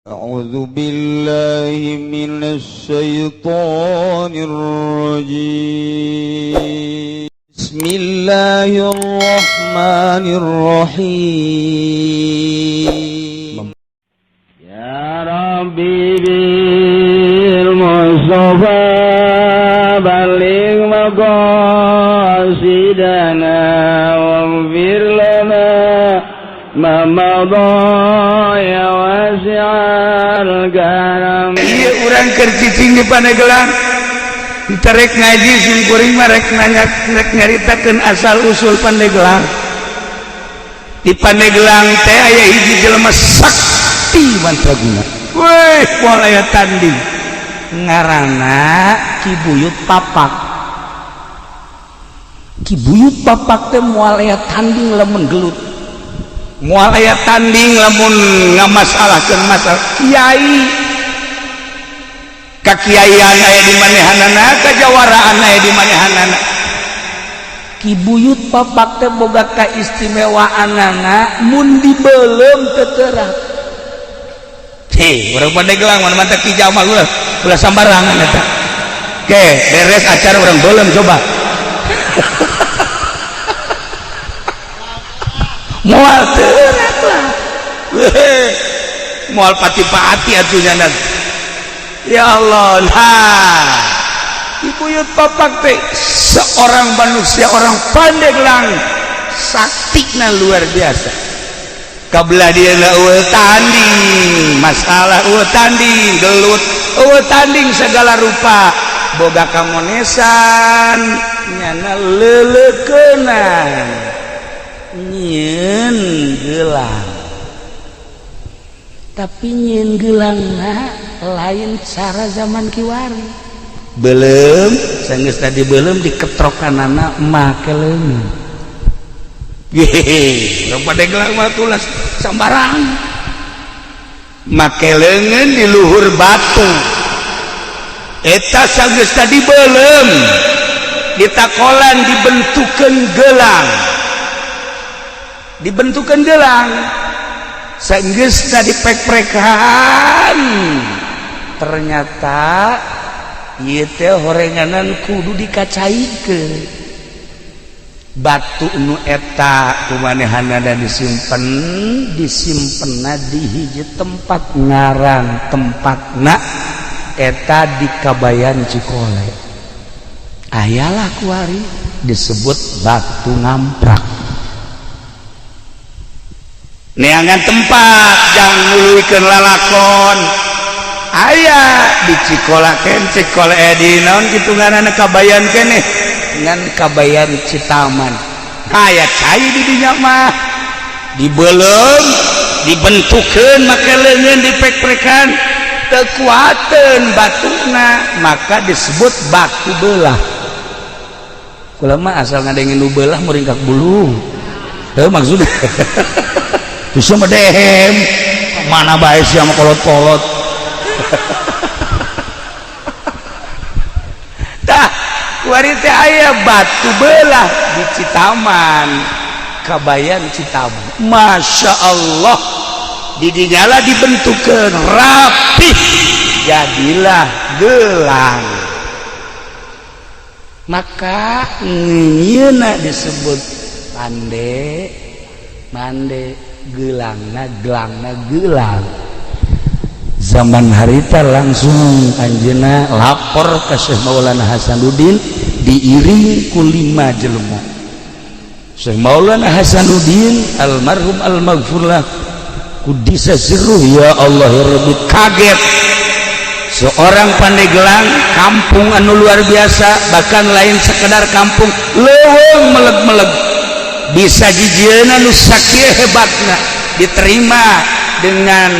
أعوذ بالله من الشيطان الرجيم. بسم الله الرحمن الرحيم. يا ربي بالمصطفى بلغ مقاصدنا واغفر لنا ما مضى يا واسع الكرم. Iya, urang keur cicing di Pandeglang, rek ngaji. Sim kuring mah rek nanya, rek nyaritakeun asal usul Pandeglang. Di Pandeglang teh aya hiji jelema sakti mandraguna, weh, moal aya tanding, ngaranna Ki Buyut Papak. Ki Buyut Papak teh moal aya tanding lamun gelut, moal aya tanding lamun ngamasalahkeun masalah kiai. Kakiaian aya di manehanana, kajawaraan aya di manehanana. Ki Buyut Papak teh boga kaistimewaanana, mun dibeuleum teu teurak. Hei, urang Pandeglang mana mantap. Ki Jamal ulah ulah sambarangan eta. Oke, beres acara urang beuleum coba. Moal teurak lah. Moal pati-pati atuh nya. Ya Allah, nah. Buyut Papak teh seorang manusia, orang Pandeglang, saktina luar biasa. Kabelah dia eueuh tanding, masalah eueuh tanding, gelut eueuh tanding segala rupa. Boga kamonesan, nyana leuleukeunana, nyieun gelang. Tapi nyieun gelangna lain cara zaman kiwari. Belum, sanggeus tadi belum diketrokanana make leungeun. Hehehe, urang Pandeglang mah tulas sambarang. Make leungeun di luhur batu. Eta sanggeus tadi belum ditakolan dibentukeun gelang. Dibentukeun gelang. Sanggeus tadi pek-prekan. Ternyata ieu teh horenganan kudu dikacaikeun. Batu nu eta kumanehanana disimpen, disimpenna di hiji tempat, ngaran tempatna eta di Kabayan Cikole. Ayalah kuari disebut batu ngamprak. Neangan tempat jang nuluykeun lalakon aya di Cikola ken Cikole di naon kitu ngaranna Kabayan keneh ngan Kabayan Citaman. Aya cai di dinya mah dibeuleum, dibentukeun make leungeun, dipek-prekan, teu kuateun batuna, maka disebut batu belah. Kula mah asal ngadengin nu belah muringkak bulu teu maksudna. Terus mah dehem mana bae sia mah kolot-kolot. Tah, kuari teh aya batu belah di Citaman, Kabayan Citaman. Masya Allah, di dinyala dibentukkeun rapih, jadilah gelang. Maka nyieuna disebut pande mande gelangna, gelangna gelang. Zaman harita langsung anjeunna lapor ke Syekh Maulana Hasanuddin, diiring ku 5 jelema. Syekh Maulana Hasanuddin almarhum almaghfurlah kudisa sirruh, ya Allah ya Rabbi, kaget. Seorang Pandeglang, kampung anu luar biasa, bahkan lain sekedar kampung, leuweung meleg-meleg, bisa jijieuna nu sakieu hebatna, diterima dengan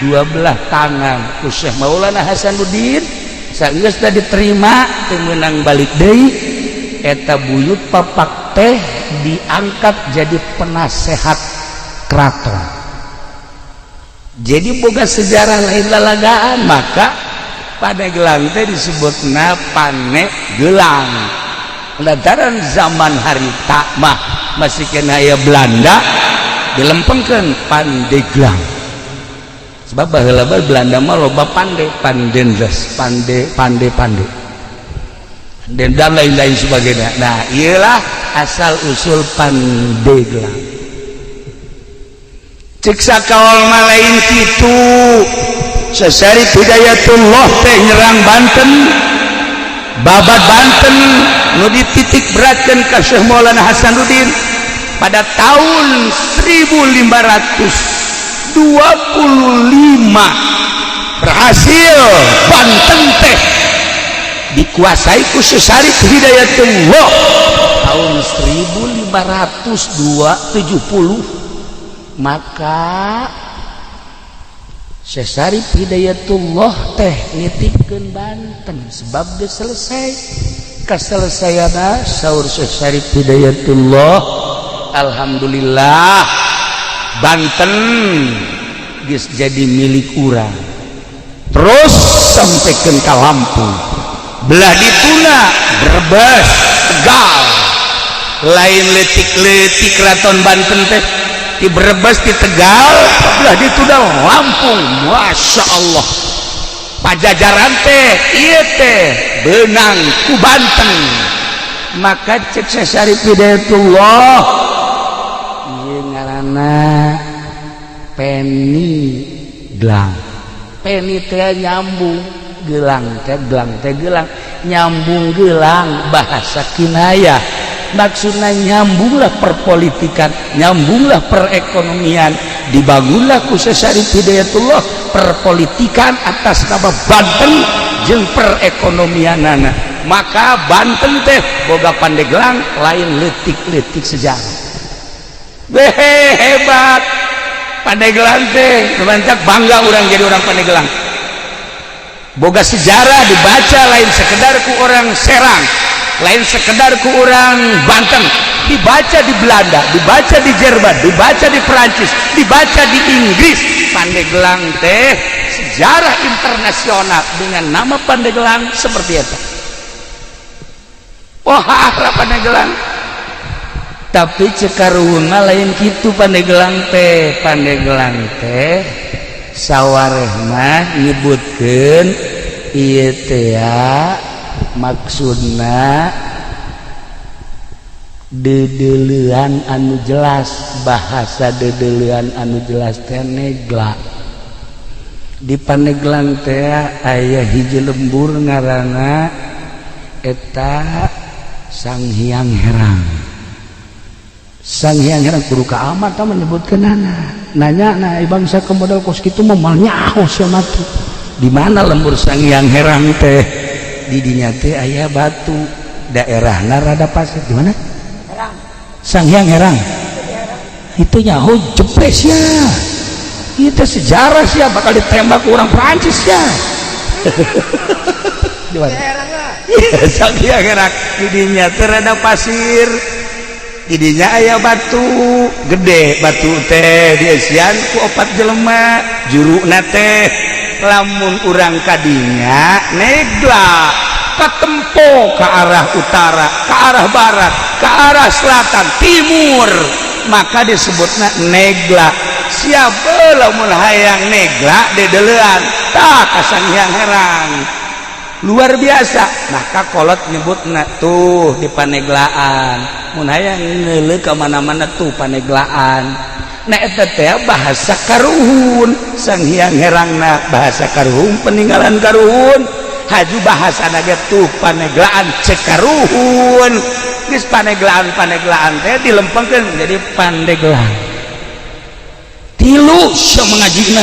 dua belah tangan ku Syekh Maulana Hasanuddin. Sageus diterima teu meunang balik deui. Eta Buyut Papak teh diangkat jadi penasehat keraton. Jadi boga sejarah lain lalagaan, maka Pandeglang teh disebutna Pane Gelang lantaran zaman harita mah masih kena aya Belanda, dilempengkeun Pandeglang. Sebab baheula Belanda mah loba pande, pandendes, pande, pande, pande dan lain-lain sebagainya. Nah, iyalah asal usul Pandeglang. Cek sakaol mah lain kitu. Syarif Hidayatullah teh nyerang Banten, babat Banten nu dititik beratkan ka Syekh Maulana Hasanuddin pada tahun 1525. Berhasil Banten teh dikuasai ku Syekh Syarif Hidayatullah tahun 1570. Maka Syekh Syarif Hidayatullah teh nitipkeun Banten sebab geus selesai. Kaselesaiana, saur Syekh Syarif Hidayatullah, "Alhamdulillah, Banten geus jadi milik urang." Terus sampaikan ke Lampung, belah dituna, Brebes, Tegal, lain letik-letik keraton Banten teh di Brebes, di Tegal, belah dituna, Lampung. Masya Allah, Pajajaran teh iya teh benang ku Banten. Maka cek Syarif Hidayatullah, ieu ngaranna Peni Gelang. Peni teh nyambung, gelang teh, gelang teh gelang, nyambung gelang, bahasa kinayah. Maksudnya nyambunglah perpolitikan, nyambunglah perekonomian. Dibangunlah ku Syarif Hidayatullah perpolitikan atas nama Banten jeung perekonomianana. Maka Banten teh boga Pandeglang, lain letik-letik sejarah. Behe, hebat Pandeglang teh. Mantap, bangga orang jadi orang Pandeglang, boga sejarah dibaca lain sekedar ku orang Serang, lain sekedar ku orang Banten, dibaca di Belanda, dibaca di Jerman, dibaca di Perancis, dibaca di Inggris. Pandeglang teh sejarah internasional dengan nama Pandeglang seperti itu. Wah, Pandeglang. Tapi cek karuhun lain gitu Pandeglang teh. Pandeglang teh sawareh mah nyebutkeun ieu teh maksudna dedelean anu jelas. Bahasa dedelean anu jelas teh negla. Di Pandeglang teh aya hiji lembur ngaranna eta Sang Hyang Herang. Sang Hyang Herang kudu ka amat tah menyebutkeunana. Nanya nah bangsa ke modal kos kitu mah moal nyaho sia mah. Di mana lembur Sang Hyang Herang teh? Di dinya teh aya batu, daerahna rada pasir. Di mana Sang Hyang Herang itu? Nyaho jepres ya, itu sejarah sih, bakal ditembak orang Prancis ya. Di mana Sang Hyang Herang? Di dinya teh rada pasir, di dinya aya batu gede. Batu teh dieusian ku opat jelema. Juruna teh lamun urang kadinya negla, katempo ke arah utara, ke arah barat, ke arah selatan, timur, maka disebutna negla. Siapa lamun hayang negla dedelean tah ka Sang Hyang Herang. Luar biasa. Maka kolot nyebutna tuh di Paneglaan, mun hayang ngeuleuh ka mana-mana tuh Paneglaan. Nah, eta teh bahasa karuhun. Sang Hyang Herangna bahasa karuhun, peninggalan karuhun. Haju bahasa naga tuh Paneglaan cek karuhun. Geus Paneglaan, Paneglaan teh dilempengkeun jadi Pandeglang. Tilu sia mengajina.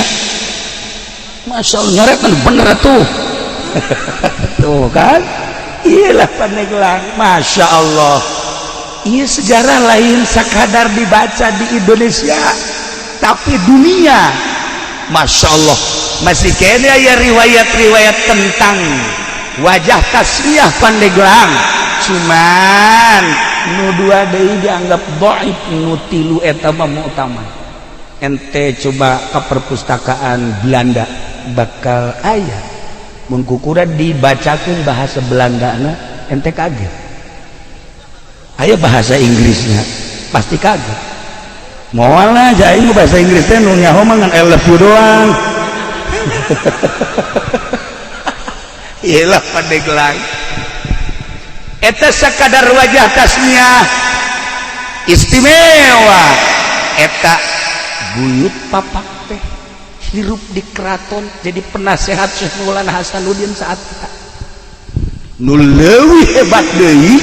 Masya Allah, nyoret kan bener tuh. Tuh kan, iyalah Pandeglang. Masya Allah, iya sejarah lain sekadar dibaca di Indonesia, tapi dunia. Masya Allah, masih kene ya riwayat-riwayat tentang wajah tasmiyah Pandeglang. Cuman nu dua deui dianggap dhaif, nu tilu eta mah utama. Ente coba ke perpustakaan Belanda, bakal aya. Mun kukura dibacakeun bahasa Belanda na, ente kaget. Aya bahasa Inggrisnya, pasti kaget. Moal lah aing bahasa Inggris teh nu nyaho mah ngan I love you doang. Iyalah, Pandeglang eta sakadar wajah tasmiah istimewa. Eta buyut papak teh hirup di keraton, jadi penasehat Syekh Maulana Hasanuddin saat kita. Nu leuwih hebat deui,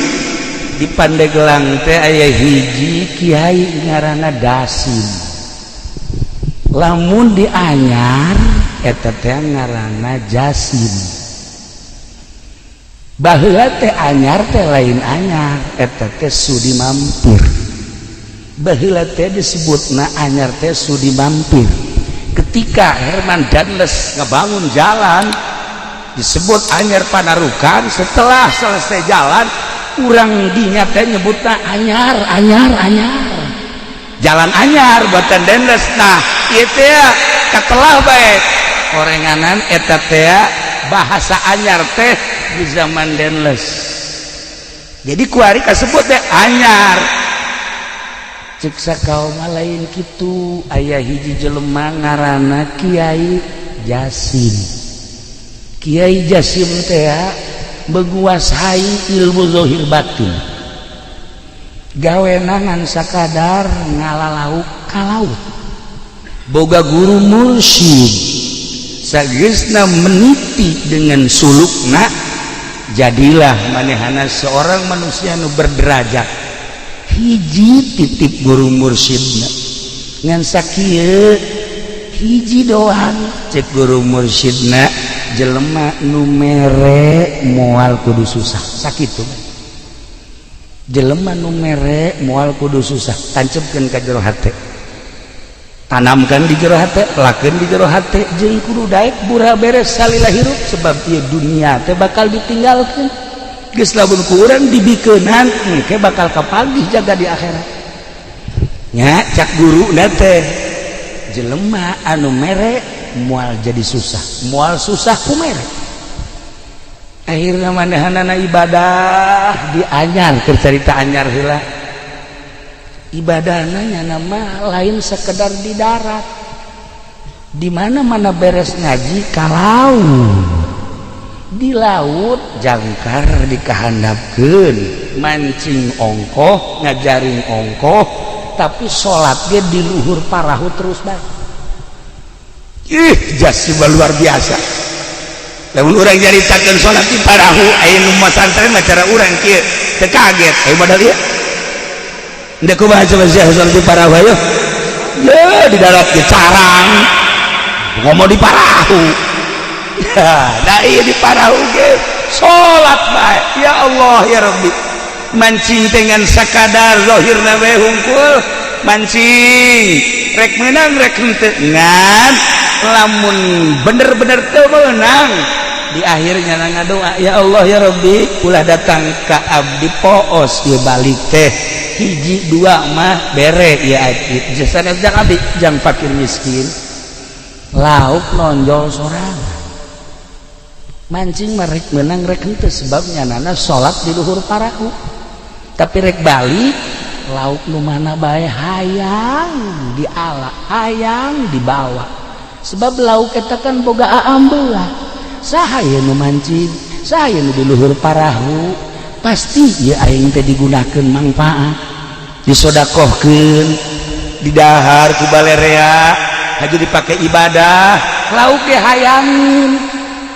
di Pandeglang teh aya hiji kiai ngaranna Dasim. Lamun di Anyar eta teh ngaranna Jasim. Baheula teh Anyar teh lain Anyar, eta teh Sudi Mampir. Baheula teh disebutna Anyar teh Sudi Mampir. Ketika Herman Daendels ngebangun jalan disebut Anyar Panarukan, setelah selesai jalan urang dinya teh nyebutna Anyar, Anyar, Anyar, jalan Anyar buatan Daendels. Nah, ieu teh katelah bae orenganan eta teh bahasa Anyar teh di zaman Daendels. Jadi kuari kasebut teh Anyar. Cek sakaum lain kitu, aya hiji jelema ngaranna Kiai Jasim. Kiai Jasim teh menguasai ilmu zahir batin, gawena ngan sakadar ngalalauk ka laut. Boga guru mursyid. Sageusna meniti dengan sulukna, jadilah manehana seorang manusia nu berderajat. Hiji titip guru mursyidna ngan sakieu hiji doang. Cek guru mursyidna, jelema nu mere moal kudu susah. Sakitu, jelema nu mere moal kudu susah. Tancepkeun ka jero hate, tanamkan di jero hate, lakeun di jero hate, jeung kudu daek bura beres salila hirup, sebab ieu dunia teh bakal ditinggalkeun. Geus lamun ku urang dibikeunan, engke bakal kapanggih jaga di akhirat nya. Cak guru teh, jelema anu mere moal jadi susah, moal susah ku mere. Akhirnya manehanana ibadah di Anyar. Keur carita Anyar heula, ibadahna nama lain sekedar di darat. Di mana-mana beres ngaji ka laut. Di laut jangkar dikahandapkeun, mancing ongkoh, ngajaring ongkoh, tapi sholat dia di luhur parahu terus bae. Ih, Jasim luar biasa. Lamun urang nyaritakeun sholat di parahu, aya nu masantren mah cara urang kieu teu kaget. Ayo modal ieu. Ndek kumaha coba sia sholat di parahu, ayo? Ya, di darat ge carang. Ngomong di parahu. Ya, nah iya, di parahu ge salat bae. Ya Allah ya Rabbi. Mancing dengan sakadar zahirna we hungkul, mancing rek menang rek henteu, ngan lamun bener-bener teu meunang di akhirnya ngadoa, "Ya Allah ya Rabbi, ulah datang ka abdi poos ieu balik teh, hiji dua mah bere ya abdi, sanes jang abdi, jang fakir miskin." Lauk nonjol sorangan. Mancing mah rek menang rek henteu, sebabnya nana salat di luhur parahu, tapi rek balik lauk nu mana bae hayang diala, hayang dibawa, sebab lauk eta kan boga aambelah. Saha ye nu mancing, saha ye nu di luhur parahu, pasti ya aing teh digunakeun manfaat, disodakohkeun, didahar ku balerea, haju dipake ibadah. Lauk ge hayangin.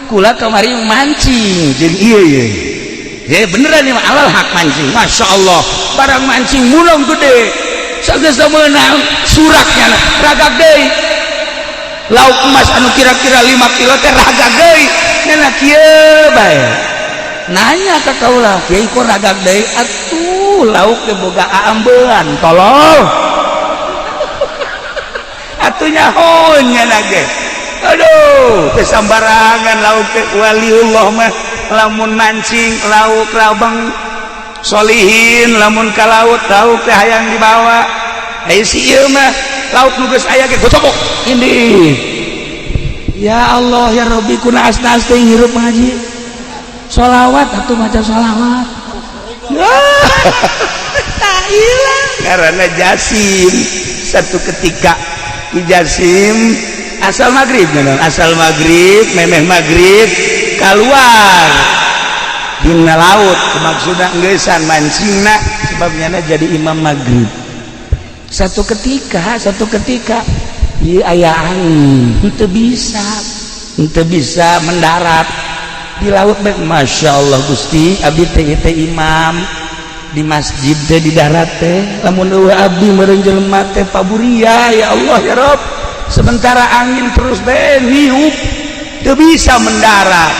Kula kamari mancing jeung ieu ye ye, beneran nih alal hak mancing, masya Allah. Barang mancing mulung gede, sageus meunang suraknya ragak deui. Lauk emas anu kira-kira 5 kilo teh ragak deui. Nana kieu bae nanya ka kaula, "Kiai, kok ragak deui?" "Atuh lauk teh boga aambean, tolol atuh nyaho nya ge." Aduh, teu sambarangan lauk teh. Waliullah mah lamun mancing lauk rabang, solihin lamun ka laut, lauk teh hayang dibawa. Aya si ieu mah lauk nu geus aya ge gocobok ini. Ya Allah ya Rabbi, kunaas-naas teh hirup ngaji sholawat atuh, maca sholawat. Tak hilang karena Jasim. Satu ketika Ki Jasim Asal maghrib, asal maghrib, memeh maghrib keluar dina laut. Maksudna ngeusan mancingna, sebabnya jadi imam maghrib. Satu ketika ieu aya angin, henteu bisa mendarat di laut bae. Masya Allah, Gusti, abdi teh teh imam di masjid teh, di darat teh. Lamun euweuh abdi meureun jelema teh paburia. Ya Allah, ya Rob, sementara angin terus bae niup, teu bisa mendarat.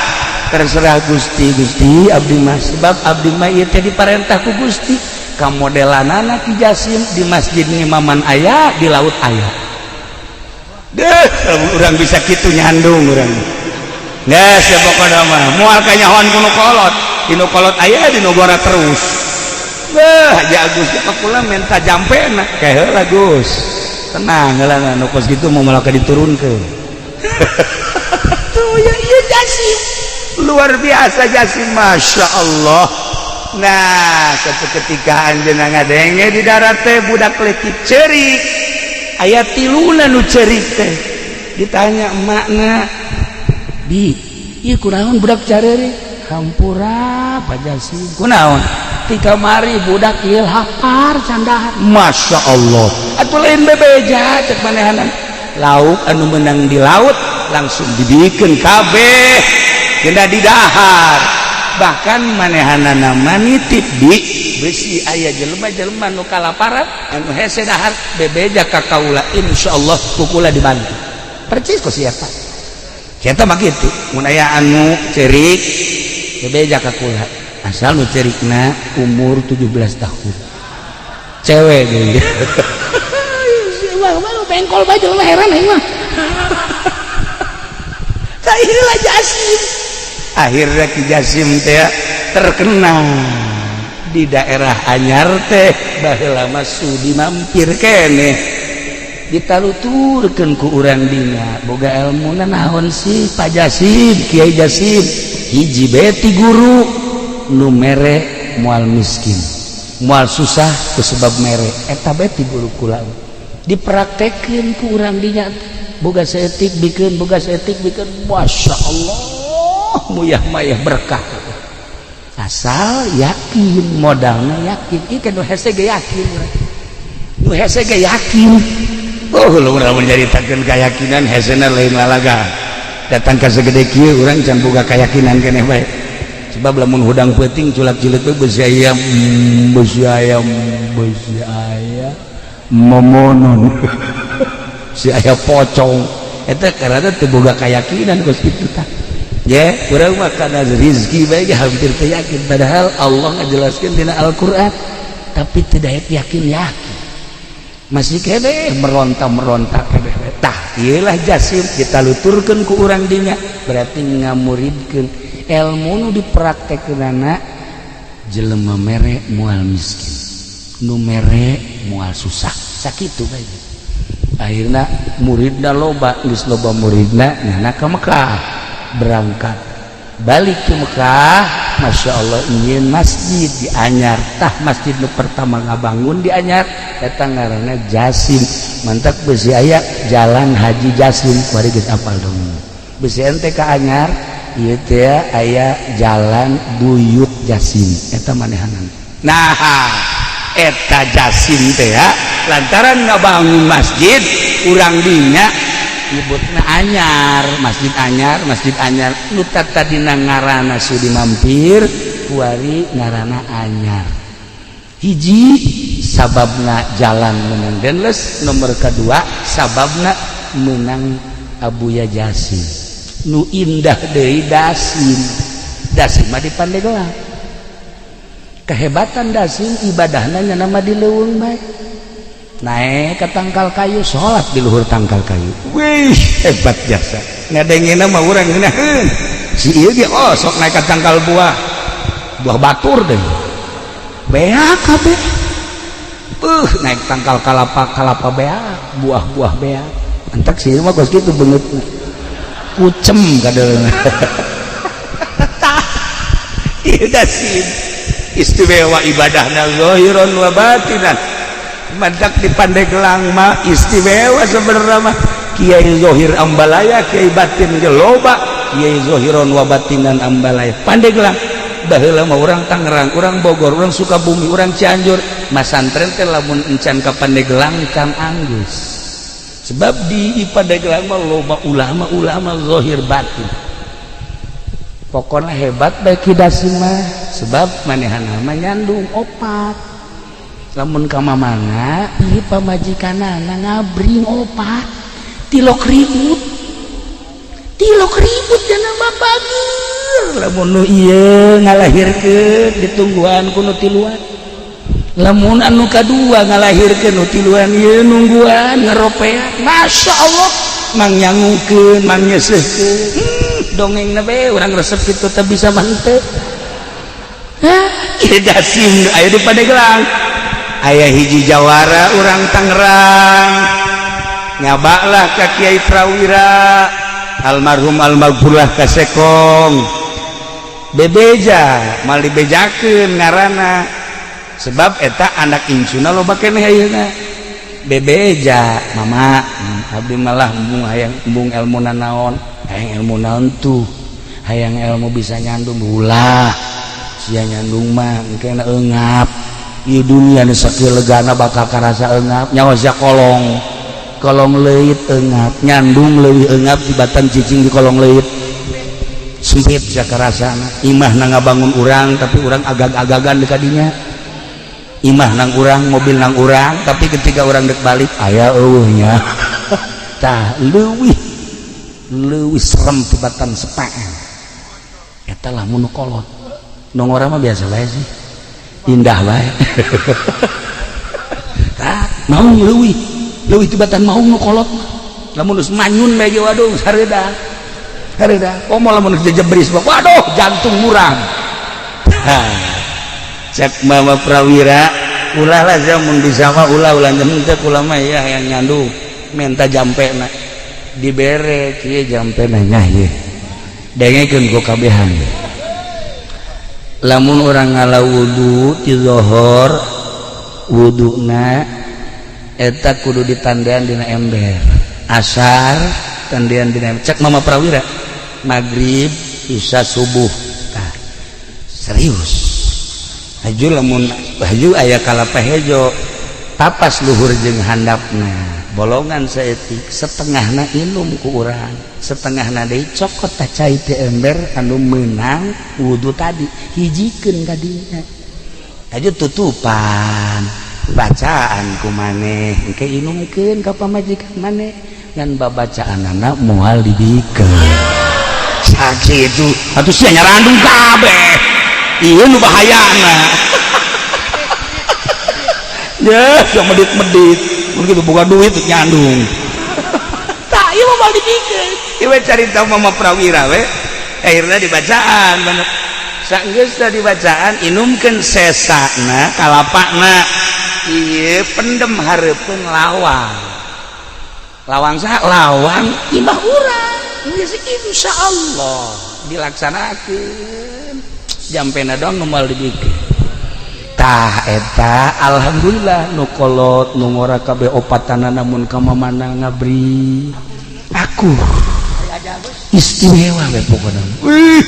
Terserah Gusti. Gusti, abdi mah, sebab abdi mah ieu teh diparentah ku Gusti. Kamodelanana Ki Jasim, di masjid ngimaman aya, di laut aya. Deh, urang bisa kitu nyandung urang. Geus ya, pokona mah moal kanyahoan ku nu kolot. Di nu kolot aya, di nu gora terus. Beuh, Haji Agus ka kula minta jampena. Kae heula, Gus. Tenang heula, nu kos kitu mau malah diturunkeun. Tuh ya, ieu Jasim. Luar biasa Jasim, Masya Allah. Nah, satu ketika anjeunna ngadenge di darat teh budak leutik ceurik. Aya tiluna nu ceurik teh. Ditanya emakna, "Bi, ieu kunaon budak careurik?" "Hampura, Pak Jasim." "Kunaon?" "Ti kamari budak ieu lapar, can dahar." Masya Allah. Atuh lain bebeja cek manehanan. Lauk anu menang di laut langsung dibikin kabeh kena didahar. Bahkan manehanana nitip di besi, aya jelema-jelema nu kalaparan, anu hese dahar, bebeja ka kaula, insyaallah ku kula dibantu. Percis kok siapa Kita mah kitu, mun aya anu cerik bebeja ka kula, asal nu cerikna umur 17 tahun, cewek deui. Bengkol bae jelema, heran aing mah. Tah, inilah Jasim. Akhirnya Ki Jasim teh terkenal di daerah Anyar teh. Baheula mah sudi mampir keneh, ditaluturkeun ku urang dinya, "Boga ilmuna naon sih, Pak Jasim, Kiai Jasim?" "Hiji beti guru, nu mere moal miskin, moal susah ku sebab mere. Eta beti guru kula." Dipraktekeun ku urang dinya, boga saeutik bikeun, boga saeutik bikeun. Masya Allah, muyah mayah berkah, asal yakin. Modalnya yakin. Ieu kan nu hese ge yakin, nu hese ge yakin. Oh, lu urang menceritakeun keyakinan, hesena lain lalaga. Datang ka segede kieu urang can boga keyakinan keneh bae, sebab lamun hudang peuting culak cileut we, besi ayam, besi ayam, besi ayam momonon si aya pocong eta, karena teu boga keyakinan kos kitu. Tah ya, urang mah kana rizki bae hampir teu yakin, padahal Allah ngajelaskeun dina Al-Qur'an, tapi tidak yakin yakin, masih kene meronta-meronta kene. Tah, ieulah Jasim, kita luturkeun ku urang dinya, berarti ngamuridkeun ilmu nu dipraktekkeunana, jelema mere moal miskin, nu mere moal susah. Sakitu bae. Akhirna muridna loba. Geus loba muridna, nyana ka Mekah, berangkat balik ke Mekah. Masya Allah, ingin masjid di Anyar. Tah, masjid nu pertama ngabangun di Anyar eta ngaranna Jasim. Mantak besi aya Jalan Haji Jasim. Kuari geus apal dong, besi ente ka Anyar ieu teh aya Jalan Buyut Jasim, eta manehanan. Nah, eta Jasim teh ya, lantaran ngabangun masjid, urang dinya nyebutna Anyar, Masjid Anyar, Masjid Anyar. Nu tadina ngaranna Sudi Mampir, kuari ngaranna Anyar. Hiji sababna jalan menang Denles, nomor kedua sababna menang Abuya Jasim. Nu indah deui Dasim. Dasim mah di Pandeglang. Kehebatan Dasim, ibadahna nama di leuweung bae, naik ke tangkal kayu, sholat di luhur tangkal kayu. Wih, hebat jasa. Ngadengena mah urang ngeunaheun si ieu ge. Oh, sok naik ke tangkal buah, buah batur deh, beak kabeh. Naik tangkal kalapa, kalapa beak, buah-buah beak. Entak sih mah kos kitu beungeut kucem kadeulna. Tah, ieu Dasim istimewa ibadahna zahiran wa batinan. Mantak di Pandeglang mah istimewa sebenarnya mah. Kiai Zohir Ambalaya, Kiai batin ge loba, Kiai Zohiron wa batinan Ambalaya. Pandeglang baheula mah urang Tangerang, urang Bogor, urang Sukabumi, urang Cianjur, masantren teh lamun encan ka Pandeglang can anggeus. Sebab di Pandeglang mah loba ulama-ulama zohir batin. Pokoknya hebat bae Ki Dasim mah, sebab manehna mah nyandung opat. Lamun ka mamana ieu pamajikanana ngabring opat, tilok ribut. Tilok ribut jana babager. Lamun nu ieu ngalahirkeun ditungguan ku nu tiluan. Lamun anu kadua ngalahirkeun nu tiluan ieu nungguan ngeropean. Masya Allah, mang nyangukeun, mang nyeuseuhkeun. Dongeng na bae urang resep kitu teh bisa mah henteu. Hah, ieu Dasim aya di Pandeglang. Aya hiji jawara urang Tangerang. Nyabaklah ka Kiai Prawira, almarhum almaghfurlah ka Sekong. Bebeja, mal dibejakeun ngaranna. Sebab eta anak incuna loba keneh ayeuna. Bebeja, mama, abdi malah embung hayang embung ilmu nanaon, hayang ilmu naon tuh, hayang ilmu bisa nyandung ulah, sia nyandung mah engke eungap. Ieu dunia nu sakieu legana bakal karasa eungap, nyawa sia kolong. Kolong leuit eungap, nyandung leuwih eungap tibatan cicing di kolong leuit. Sempit sia karasana. Imah na ngabangun urang tapi urang agag-agagan deuk kadinya. Imah nang urang, mobil nang urang, tapi ketika urang dek balik aya eueuhnya. Tah leuwih leuwih serem tibatan sepaan. Eta lah mun kolot. Nu ngora mah biasa bae sih. Indah bae. Tah maung leuwih leuwih tibatan maung nu kolot mah. Lamun geus manyun bae ge waduh sareudah. Sareudah. Komo lamun geus jejebris mah waduh jantung murang. Cek Mama Prawira ulah lah sia mun bisa mah ulah ulah henteu kula mah ya hayang nyandung menta jampena dibere kieu jampena nya ieu dengekeun ku kabehan. Lamun urang ngala wudu ti zuhur wuduna eta kudu ditandean dina ember, asar tandean dina ember. Cek Mama Prawira maghrib isya subuh. Tah serius haju lamun haju aya kalapa hejo tapas luhur jeung handapna bolongan saeutik setengahna inum ku urang setengahna deui cokot tah cai teh ember anu meunang wudu tadi hijikeun ka dinya haju tutupan bacaan ku maneh engke inumkeun ka pamajikan maneh ngan babacaanana moal dibikeun sakitu atuh sia nyarandung kabeh. Iya nu bahayana. Ya, yang medit-medit. Mun kitu boga duit nyandung. Tah, ieu mah moal dibikeun. Ieu carita Mama Prawira we. Akhirna dibacaan bener. Saenggeus dibacaan inumkeun sesana kalapana. Ieu pendem hareupeun lawang. Lawang saha? Lawang imah urang. Geus insyaallah dilaksanakeun. Jampena doang nu moal dibikeun. Tah eta alhamdulillah nu kolot nu ngora kabeh opatana namun ka mamana ngabri aku istimewa we pokona. Wih,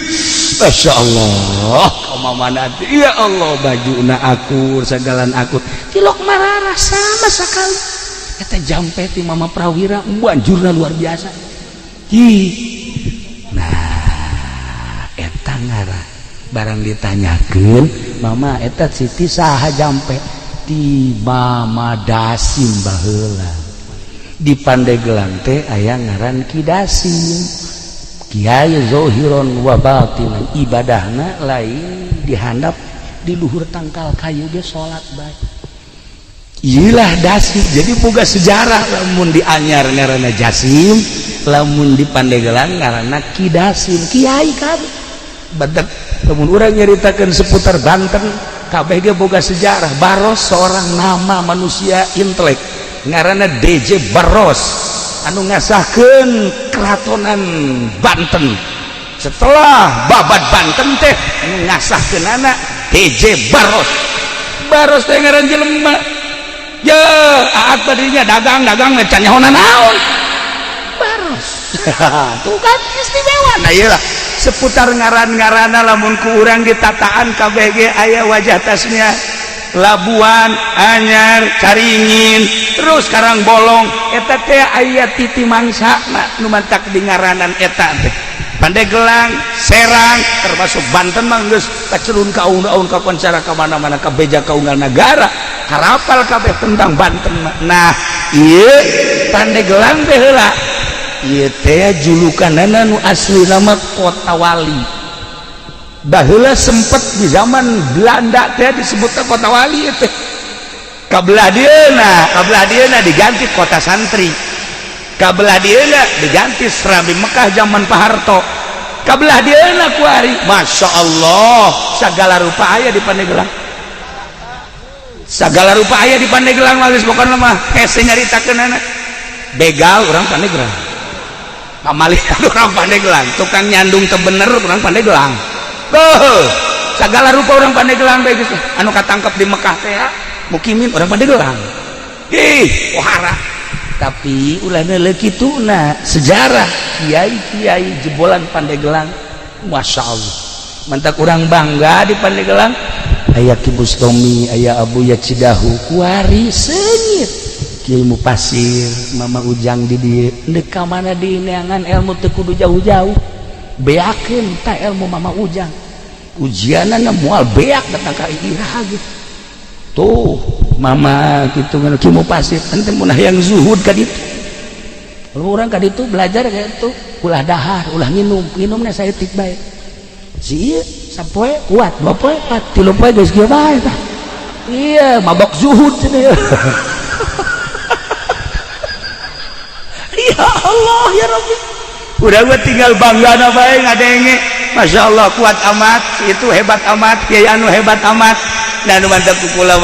masyaallah ka mamana teh ya Allah bajuna akur sagalan akur tilok mararah sama sakali. Eta jampe ti Mama Prawira banjurna luar biasa. Hi. Nah eta ngarah barang ditanyakeun mama eta Siti saha jampe ti Mama Dasim baheula di Pandeglang teh aya ngaran Ki Dasim Kiai Zohiron wa batinan ibadahna lain dihandap di luhur tangkal kayu ge salat bae. Iyalah Dasim jadi boga sejarah lamun di Anyar ngaranna Jasim lamun di Pandeglang ngaranna Ki Dasim kiai kabeh badak. Lamun urang nyaritakeun seputar Banten kabeh ge boga sejarah. Baros seorang nama manusia intelek ngaranna DJ Baros anu ngasahkeun keratonan Banten. Setelah babat Banten teh ngasahkeunana DJ Baros. Baros teh ngaran jelema. Ya, aat tadinya dagang-dagang can nyaho naon. Tuh kan istimewa. Nah iyalah seputar ngaran-ngarana lamun ku urang ditataan KBG aya wajah tasnya Labuan, Anyar, Caringin, terus Karangbolong eta teh aya titi mangsa nu mantak di ngaranan eta teh. Pandeglang, Serang, termasuk Banten mah geus kacelun ka aun-aun ka koncara ka mana-mana ka beja ka unggal nagara, harapal kabeh tentang Banten mah. Nah, ieu Pandeglang teh heula. Ieu teh julukanana nu asli nama Kota Wali. Baheula sempet di zaman Belanda teh disebut Kota Wali teh. Kabelah dieuna diganti Kota Santri. Kabelah dieuna diganti Serambi Mekah zaman Pak Harto. Kabelah dieuna kuari, Masya Allah, segala rupa aya di Pandeglang. Segala rupa aya di Pandeglang mah geus pokona mah hese nyaritakeunana. Begal urang Pandeglang. Pamalihan urang Pandeglang, tukang nyandung teu bener urang Pandeglang. Beuh, segala rupa orang Pandeglang bae geus anu katangkep di Mekah teh mukimin orang Pandeglang. Ih, wahara. Tapi ulah neuleuh kituna sejarah kiai-kiai jebolan Pandeglang, Masya Allah. Mantak urang bangga di Pandeglang. Aya Ki Bustomi, aya Abu Yacidahu, kuari seungit. Kiai Mupasir, Mama Ujang di dieu. Deuk ka mana di neangan ilmu teu kudu jauh-jauh. Beakeun tah ilmu Mama Ujang. Ujianana moal beak datang ka iraha gitu. Tuh, mama gitu ngan Ki Mupasir, ente mun hayang zuhud ka ditu. Kalau urang ka ditu belajar kayak itu, ulah dahar, ulah nginum, nginumna saeutik bae. Si ieu sapoe kuat, dua poe kuat, tilu poe geus kieu bae tah. Iya, mabok zuhud cenah. Ya Allah ya Rabbi. Udah gua tinggal bangga na bae ngadenge. Masya Allah kuat amat, itu hebat amat, kiai anu hebat amat. Dan mantap kula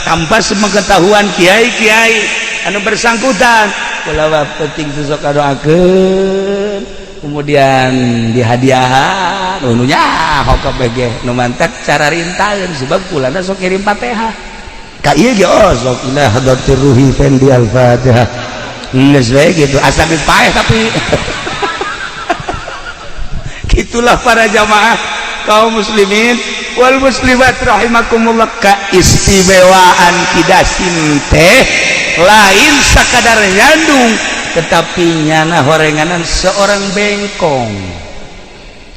tanpa sepengetahuan kiai-kiai anu bersangkutan kula penting sosok doakeun kemudian dihadiahan nu nyaho kabeh nu mantak cara rintaeun sebab kulana sok kirim Fatihah ka ieu ge oh sok ila hadratir ruhi fendi al-Fatihah geus we gitu asa geus paeh tapi gitulah para jamaah kaum muslimin wal muslimat rahimakumullah. Keistimewaan Kidasim teh lain sakadar nyandung tetapi nyana horenganan seorang bengkong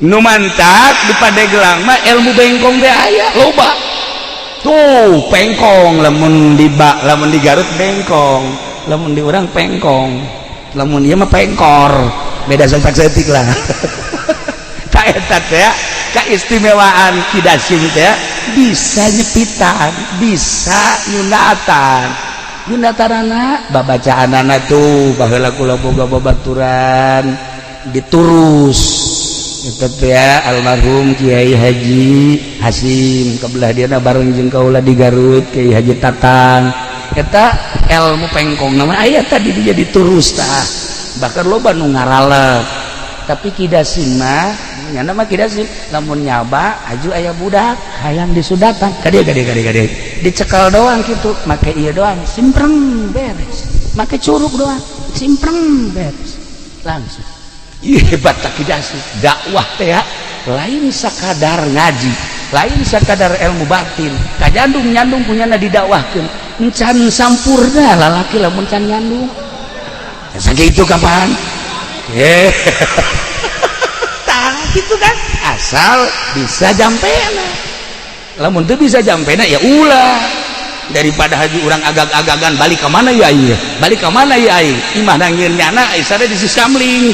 nu mantak di Pandeglang mah ilmu bengkong teh aya loba tuh pengkong lamun di lamun di Garut bengkong lamun di urang pengkong lamun ieu mah pengkor beda satak saeutik lah. Ta eta teh keistimewaan Kidasim teh bisa nyepitan, bisa nyunatan. Nyunatanana babacaanana tuh baheula kula boga babaturan diturus eta teh almarhum Kiai Haji Hasim kabelah dieuna bareng jeung kaula di Garut Kiai Haji Tatang eta ilmu pengkong nama aya tadi dia diturus tah bahkan loba nu ngaralep. Tapi Kidasim mah nyana mah Kidasim lamun nyaba aju aya budak hayang disudatan kadieu kadieu kadieu kadieu dicekal doang kitu make ieu doang simpreng beres make curug doang simpreng beres langsung. Ih hebat tak Kidasim dakwah teh lain sakadar ngaji lain sakadar ilmu batin kajandung nyandung punyana didakwahkeun encan sampurna lalaki lamun can nyandung sakitu kapan tah gitu kan asal bisa jampena lamun teu bisa jampena ya ulah daripada haji urang agag-agagan balik ka mana ya ieu balik ka mana ya ieu imah nangieun nyana isana di siskamling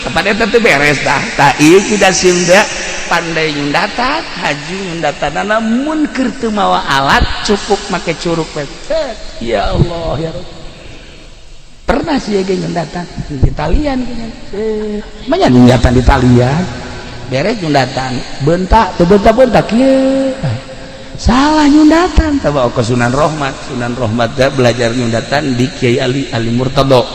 tempat eta teu beres tah tah ieu Kidasim teh pandai nyundatan haji nyundatanana mun keur teu mawa alat cukup make curug we. Ya Allah ya Rabb. Pernah sih ge nyundatan di talian banyak nyundatan di talian beres nyundatan bentak teu bentak-bentak kieu salah nyundatan tawa ke Sunan Rohmat. Sunan Rohmat teh belajar nyundatan di Kiai Ali Ali Murtado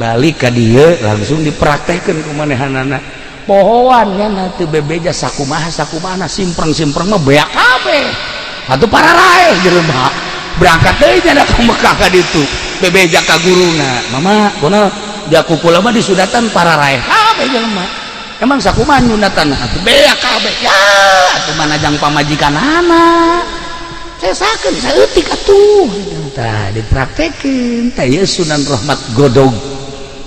balik ka dieu langsung dipraktekeun ku manehanana pohoan nya teu bebeja sakumaha sakumaha simpreng-simpreng mah beak kabeh atuh pararaeh jelema berangkat deui nya ka Mekah ka ditu bebeja ka guruna mama kono Dia ku kula mah disunatan para raeh kabeh jelema. Emang sakumaha nyunatan atuh beak kabeh ya atuh mana jang pamajikanana. Sesakeun saeutik atuh. Tah dipraktekeun tah ieu Sunan Rahmat Godog.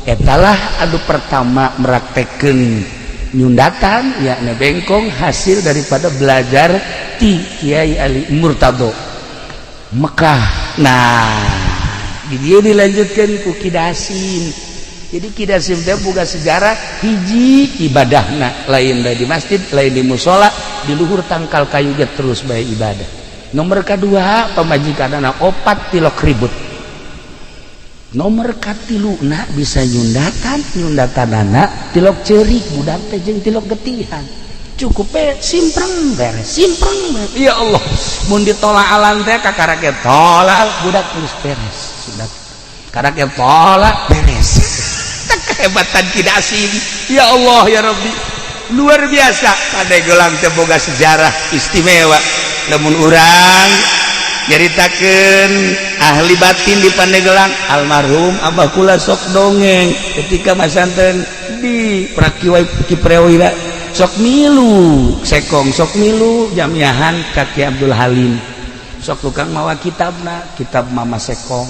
Etalah anu pertama meraktekeun nyundatan, yakni bengkong, hasil daripada belajar ti Kiai Ali Murtado Mekah. Nah, di dia dilanjutkan ku Ki Dasim. Jadi Ki Dasim teh boga sejarah hiji, ibadahna lain di masjid, lain di musola, di luhur tangkal kayu ge terus bae ibadah. Nomor kedua, pamajikanana opat, tilok ribut. Nomor katilu na bisa nyundatan, nyundatanana tilok cerik budak teh jeung tilok getihan, cukup pe simpreng beres, simpreng beres. Ya Allah, mun ditolak alam teh kakara ge tolak budak geus beres sudah, karena ge tolak beres. Kehebatan Ki Dasim, ya Allah ya Rabbi, luar biasa. Pandeglang teh boga sejarah istimewa. Lamun urang nyaritakeun ahli batin di Pandeglang, almarhum Abah kula sok dongeng ketika masantren di Prakiwa Kiprewira, sok milu sekong, sok milu jamiahan ka Ki Abdul Halim, sok tukang mawa kitabna, kitab Mama Sekong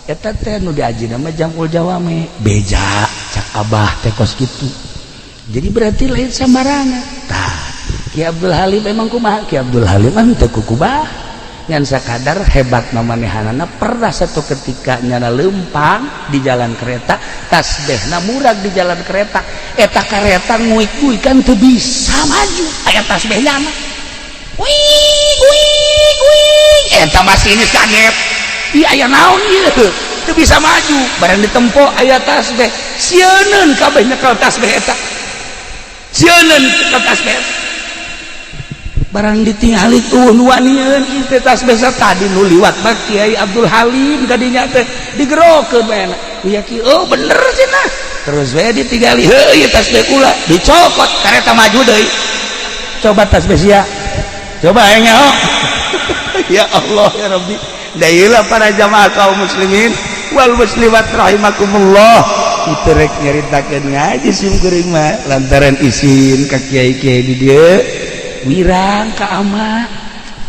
eta teh nu diajina mah Jamul Jawame. Beja cak Abah teh kos kitu. Jadi berarti lain sambarangan. Tah, Ki Abdul Halim emang kumaha? Ki Abdul Halim mah teu kukubah, ngan sakadar hebat mamanehanana. Pernah satu ketika nyana lempang di jalan kereta, tasbehna murag di jalan kereta eta, kereta nguik-nguik kan teu bisa maju, aya tasbeh nyana, wih wih wih. Eta masinis kaget, ih, aya naon ieu teu bisa maju? Barang ditempo aya tasbeh, sieuneun kabeh nyekel tasbeh eta, sieuneun nyekel tasbeh. Barang ditinggali tuh nuanian teh tasbeh tadi nu liwat mah Kiai Abdul Halim kadinya teh, digerokeun bae ya ki. Oh, bener cenah. Terus we ditinggali, heuh, ieu tasbeh kula, dicokot, kareta maju deui. Coba tasbeh sia, coba aing. Oh ya Allah ya Rabbi. Dailah para jamaah kaum muslimin wal muslimat rahimakumullah, itu rek nyaritakeun ngaji sim kuring mah lantaran isin ka kiai-kiai di dieu, wirang ka ama,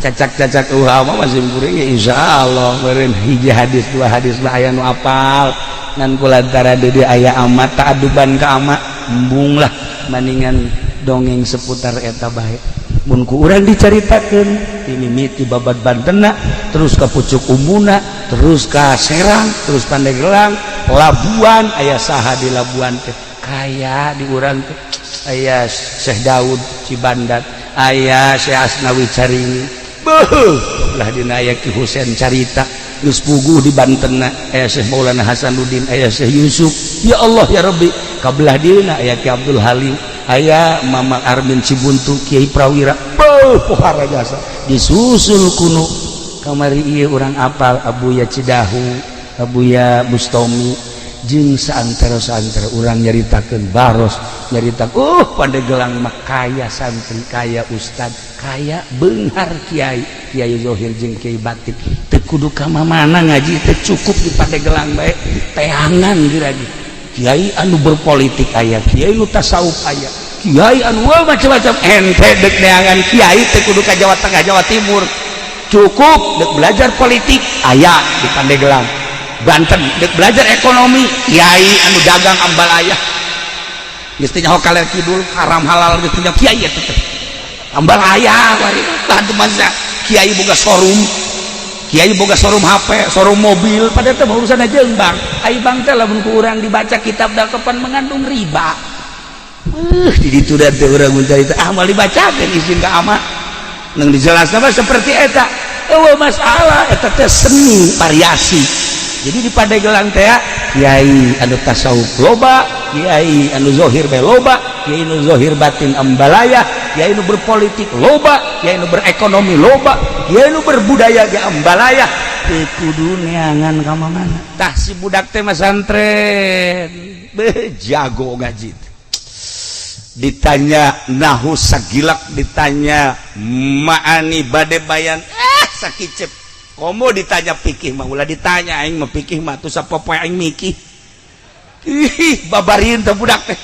cacak-cacak ulama masih kuring ya. Insyaallah meureun hiji hadis dua hadis lah aya nu apal, ngan kulantaran di dieu aya ama, ta'aduban ka ama, embung lah, maningan dongeng seputar eta bae. Mun ku urang dicaritakeun ini miti babad Bantena, terus ke Pucuk Umuna, terus ke Serang, terus Pandeglang, Labuan, aya saha di Labuan teh? Kaya di urang teh aya Syekh Daud Cibandat, aya Syekh Asnawi Caringi, beuh lah dina aya Ki Husein Carita geus puguh di Banten, aya Syekh Maulana Hasanuddin, aya Syekh Yusuf. Ya Allah ya Rabbi, kabelah dieuna aya Ki Abdul Halim, aya Mama Armin Cibuntu, Kiai Prawira, beuh pohara jasa. Disusul kuno kamari ieu urang apal Abuya Cidahu, Abuya Bustomi, jeung saantero-saantero urang nyaritakeun Baros, nyarita Pandeglang mah kaya santri, kaya ustad, kaya beunghar kiai, kiai zohir jeung kiai batin. Teu kudu ka mana ngaji teh, cukup di Pandeglang bae teangan lagi. Kiai anu berpolitik aya, kiai nu tasawuf aya, kiai anu macam-macam. Ente dek neangan kiai teu kudu ka Jawa Tengah, Jawa Timur, cukup dek belajar politik aya di Pandeglang, Banten. Dek belajar ekonomi, kiai anu dagang ambalaya, geus teh nyaho kaler kidul, haram halal geus teh kiai eta teh ambalaya. Tah masa kiai boga showroom, kiai boga showroom HP, showroom mobil, pada teh urusan aja bank. Ai bank teh lamun ku urang dibaca kitab kapan mengandung riba. Di ditu da teh urang mencari ah moal dibacakeun, izin ka ama nang dijelasna mah seperti eta. Eueuh masalah eta teh seni variasi. Jadi di Pandeglang teh kiai anu tasawuf loba, kiai anu zohir bae loba, kiai anu zohir batin ambalaya, kiai anu berpolitik loba, kiai anu berekonomi loba, kiai anu berbudaya ge ambalaya. Teu kudu neangan ka mana. Tah, si budak teh masantren beuh jago ngaji. Ditanya nahu sagilak, ditanya ma'ani bade bayan sakicep. Komo ditanya pikih mah ulah ditanya, aing mah pikih mah tuh sapopoe aing mikih. Ih, babarin teh budak teh.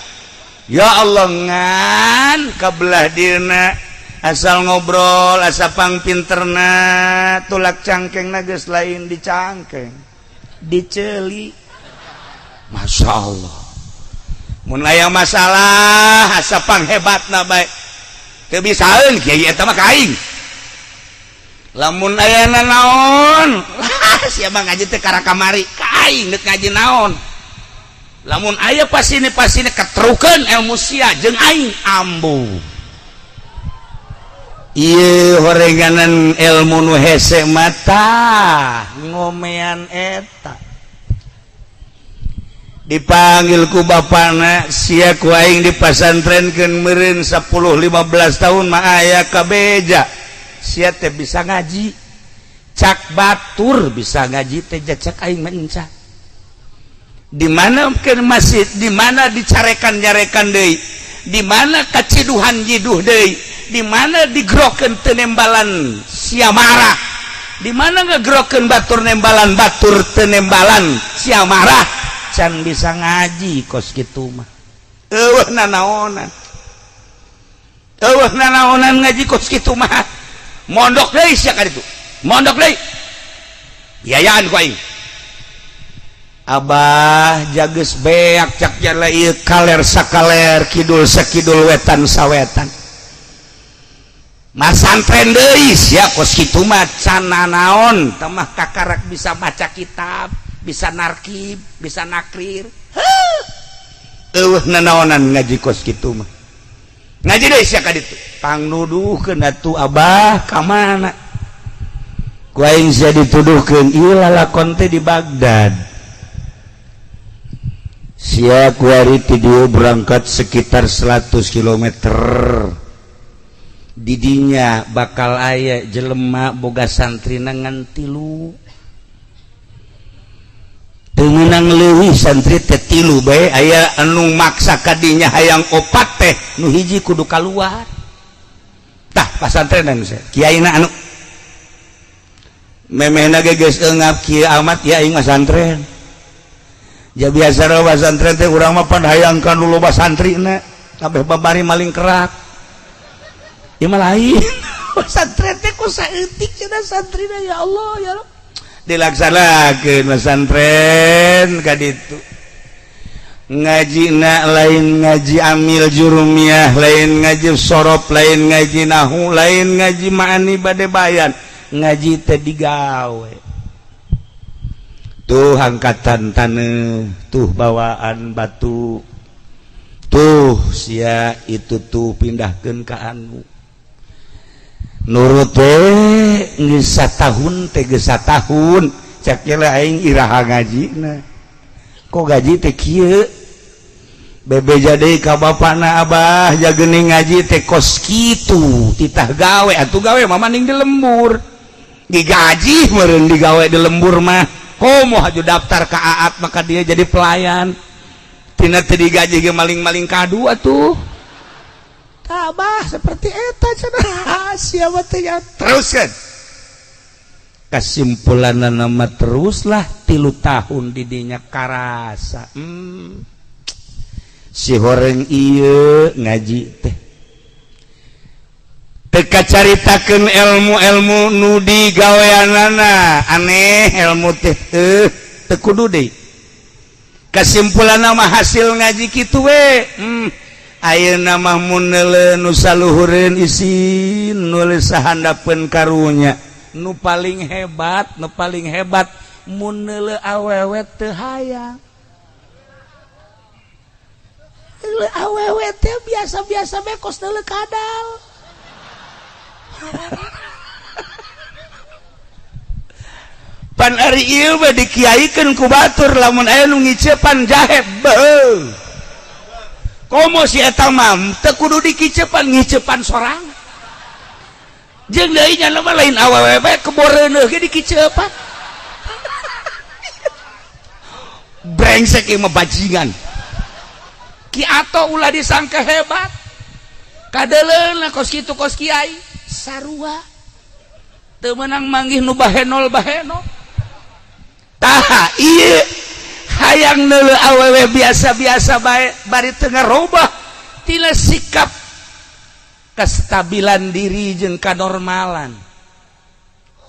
Ya Allah, ngan kabelah dina asal ngobrol asa pangpinterna, tulak cangkeng geus lain di cangkeng, diceli. Masya Allah, mun aya masalah asa panghebatna bae, teu bisaeun kiai eta mah ka aing. Lamun aya naon, sia mah ngaji teh kara kamari, ka aing deuk ngaji naon. Lamun aya pasini pasini ketrukeun ilmu sia jeung aing ambu. Ieu horenganan ilmu nu hese mata ngomean eta. Dipanggil ku bapana, sia ku aing di pasantrenkeun meureun 10 15 tahun mah aya kabeja. Sia teh bisa ngaji, cak batur bisa ngaji teh, cak aing mah enca. Di mana ke masjid, di mana dicarekan nyarekan deui, di mana kaciduhan jiduh deui, di mana digrokeun teu nembalan sia marah, di mana ngegrokeun batur nembalan batur teu nembalan sia marah. Can bisa ngaji kos kitu mah, eueuh nanaonan, eueuh nanaonan ngaji kos kitu mah. Mondok deui sia ka ditu, mondok deui, biayaan ku aing. Abah jages beak cak jala ieu, kaler sakaler, kidul sakidul, wetan sawetan, masantren deui sia kos kitu mah, can nanaon tamah kakarak bisa baca kitab, bisa narkib, bisa nakrir. Eueuh nanaonan ngaji kos kitu mah, ngaji deui sia ka ditu. Pangnuduhkeun atuh abah ka mana ku aing sia dituduhkeun ieu lalakon teh di Baghdad. Sia kuari ti dieu berangkat sekitar 100 km, didinya bakal aya jelema boga santri ngan tilu, teu meunang leuwih, santri teh tilu bae. Aya anu maksa kadinya hayang opat teh, nu hiji kudu kaluar. Tah, pasantrenan kiaina anu memehna ge geus eungap kieu amat ya aing mah santren. Ja biasa loba santren teh, urang mah pan hayang kan loba santrina kabeh, babari maling kerak. Ieu mah lain santren teh, ku saeutik cenah santrina. Ya Allah, ya Rabb, dilaksanakeun pesantren ka ditu, ngajina lain ngaji amil jurumiyah, lain ngaji sorof, lain ngaji nahu, lain ngaji ma'ani bade bayan, ngaji teh digawe. Tuh angkatan taneuh, tuh bawaan batu, tuh sia itu tuh pindahkeun ka anu nurut we. Geus satahun teh, geus satahun, cak aing iraha ngajina, kok gaji teh kieu. Bebeja deui ka bapana, abah, jagening ngaji teh kos kitu, titah gawe atuh, gawe mah mending di lembur, digaji meureun digawe di lembur mah. Komo haju daftar ka Aat, maka dia jadi pelayan tina teu digaji ge maling-maling kadu atuh. Abah seperti eta cenah, siapa teh ya. Terus kan kesimpulan nama teruslah 3 tahun didinya karasa, si horeng ieu ngaji teh teka caritakeun ilmu-ilmu nu digaweanana aneh, ilmu teh teu kudu deui. Kesimpulan nama hasil ngaji kitu we, ayeuna mah mun neuleuh nu saluhureun isin, nulis sahandapeun karunya. Nu paling hebat, nu paling hebat mun neuleuh awewe teu hayang. Neuleuh awewe teh biasa-biasa bae kos neuleuh kadal. Pan ari ieu mah dikiaikeun ku batur, lamun aya nu ngicepan jahe beuh. Komo si eta mah teu kudu dikicepan, ngicepan sorang. Jeung deui nya mah lain awewe bae, keboreuneuh ge dikicepan. Brengsek ieu mah, bajingan. Ki Ato ulah disangka hebat. Kadeuleuna kos kitu kos kiai sarua. Teu meunang manggih nu bahenol bahenol. Tah, ieu Hayang neuleuh awewe biasa-biasa bae, bari teu ngarobah tina sikap kestabilan diri jeung kanormalan.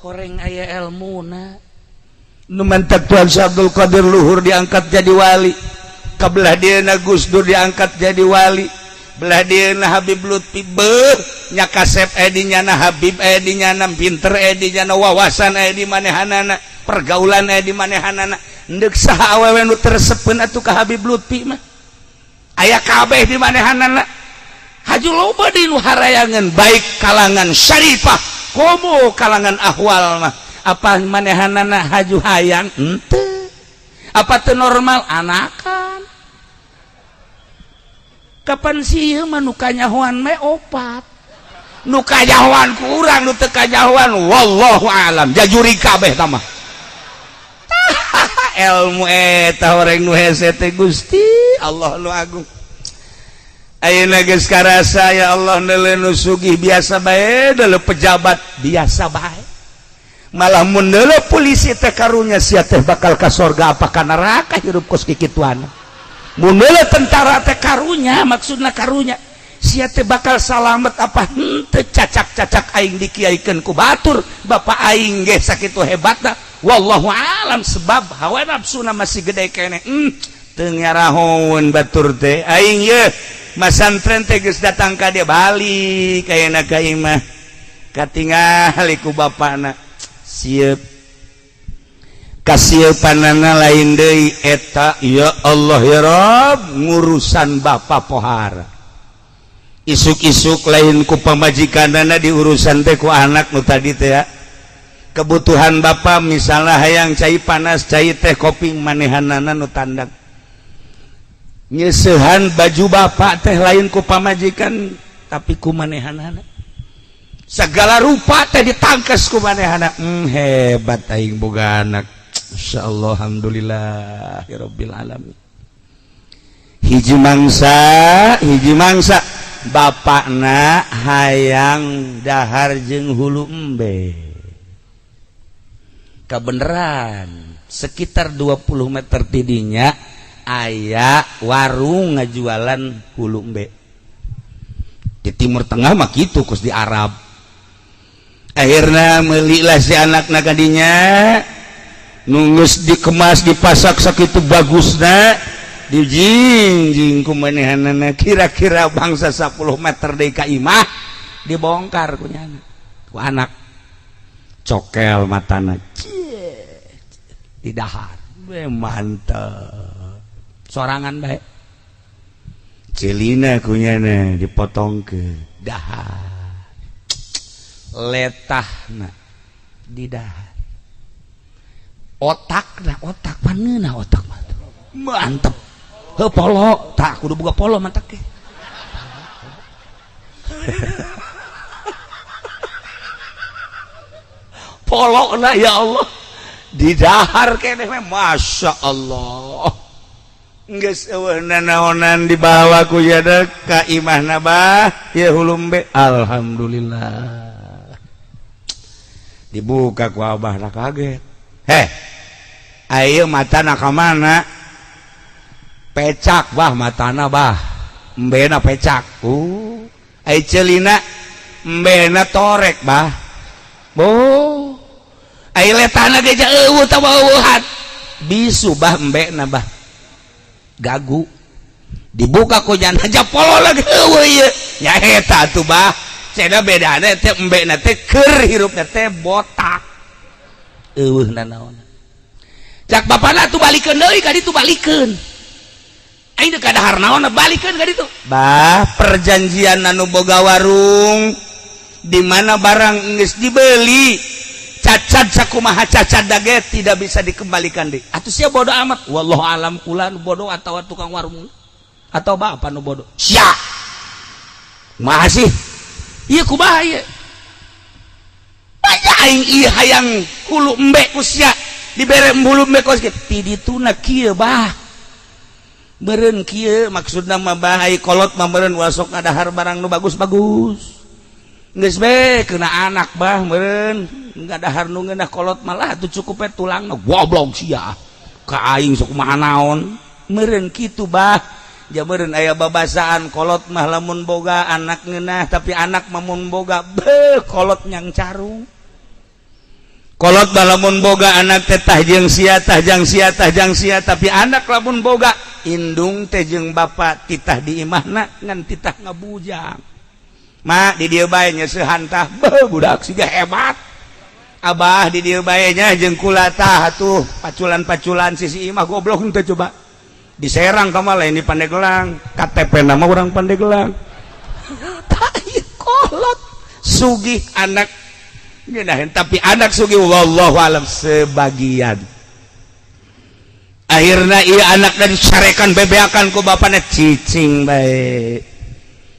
Horeng aya elmuna. Nu mantak Tuan Syekh Abdul Qadir luhur diangkat jadi wali. Kabelah dieuna Gus Dur diangkat jadi wali. Belah dieuna Habib Lutfi, beuh nya kasep aya di nyana, Habib aya di nyana, pinter aya di nyana, wawasan aya di manehanana, pergaulan aya di manehanana. Ndek saha awewe nu teu resepeun atuh ka Habib Lutfi mah? Aya kabeh di manehanana. Haju loba di nu harayangan, baik kalangan syarifah komo kalangan ahwal mah. Apa manehanana haju hayang henteu? Apa teu normal anakan? Kapan sih ieu mah nu kanyahoan mah opat, nu kanyahoan kurang, nu teu kanyahoan wallahu alam, jajuri kabeh tah mah. Ilmu eta horeng nu hese teh, Gusti Allah nu agung. Ayeuna geus karasa, ya Allah, neuleuh nu sugih biasa bae, deuleuh pejabat biasa bae, malah mun neuleuh polisi teh karunya, sia teh bakal ka sorga apa ka neraka hirup kos kikituan. Mun neuleuh tentara teh karunya, maksudna karunya, sia teh bakal salamet apa henteu, cacak-cacak aing dikiaikeun ku batur, bapak aing ge sakitu hebatna, wallahu alam, sebab hawa nafsuna masih gede kene. Teu ngarahoun batur teh. Aing ye masantren teh geus datang ka dia, balik ayeuna ka imah, katingali ku bapana sieup, kasieupanana lain deui eta. Ya Allah, ya Rob, ngurusan bapak pohara isuk-isuk lain ku pamajikanana diurusan teh, ku anak nu tadi teh ya. Kebutuhan bapak misalnya hayang cai panas, cai teh, kopi, manehanana nu tandak. Nyeuseuhan baju bapak teh lain ku pamajikan, tapi ku manehanana. Segala rupa teh ditangkes ku manehana. Hebat aing boga anak. Insyaallah, alhamdulillah ya rabbil alamin. Hiji mangsa, hiji mangsa bapakna hayang dahar jeung hulu embe. Kebenaran sekitar 20 meter tidinya aya warung ngajualan hulu embe. Di Timur Tengah mah gitu, kos di Arab. Akhirnya melilah si anak kadinya, nunggus dikemas, dipasak sakitu bagusna, dijingjing ku manehanana. Kira-kira bangsa 10 meter deui ka imah, dibongkar ku nyana, ku anak, cokel matana di dahar. Be, mantep sorangan bae. Celina kunyana dipotong ke dahar, letahna di dahar, otak na, otak paneuna, otak mah mantep. Heuh, polo tak kudu boga polo, mantap ke polo na. Ya Allah, di dahar keneh, Masya Allah. Geus eueuh nanaonan, dibawa ku jada ka imahna, "Bah, ya hulumbe." Alhamdulillah. Dibuka ku abah, kaget, "Heh, ayo matana ka mana?" "Pecak, Bah, matana, Bah, embena pecak." Ai celina?" "Embena torek, Bah." "Oh, ai letana ge eueuh tawauhan bisu, Bah, embena, Bah, gagu." Dibuka ku jana aja, polo lagi eueuh ieu nya. "Eta atuh, Bah, cenah bedana teh embena teh keur hirupna teh botak, eueuh nanaon." Cak bapana, "Tuh balikeun deui ka ditu, balikeun. Aing teu kadahar naon, balikeun ka ditu." Bah, perjanjian anu boga warung di mana barang geus dibeli, cacat sakumaha cacat dage tidak bisa dikembalikan deui. Atuh sia bodoh amat. Wallahu alam, kula nu bodoh atau tukang warung atau bapak nu bodoh. Sia kumaha sih ieu, kumaha ieu? Banyak aing ieu hayang hulu embe ku sia dibere hulu embe kos kieu. Ti dituna kieu, Bah, meureun kieu maksudna mah, Bah. Ai kolot mah meureun wasok ngadahar barang nu bagus-bagus. Geus be kena anak, Bah, meureun ngadahar nu ngeunah. Kolot malah tuh cukup we tulang. Goblok sia. Ka aing sok kumaha naon meureun kitu, bah. Ja meureun aya babasaan, kolot mah lamun boga anak ngeunah, tapi anak mah mun boga, beuh, kolot nyang carung. Kolot mah lamun boga anak teh tah jeung sia, tah jang sia, tah jang sia, tapi anak lamun boga indung teh jeung bapak titah di imahna ngan titah ngabujang. Ma, di dieu bae nyeusehan tah. Beuh, budak siga hebat. Abah, di dieu bae nya jeung kula tah atuh paculan-paculan sisi imah. Goblok teh, coba diserang kamu lain di Pandeglang, KTP nama orang Pandeglang. Tah, kolot sugih, anak ngeunaheun, tapi anak sugih wallahu alam sebagian. Akhirnya iya anak dari carekan, bebeakan ku bapaknya, cicing bae,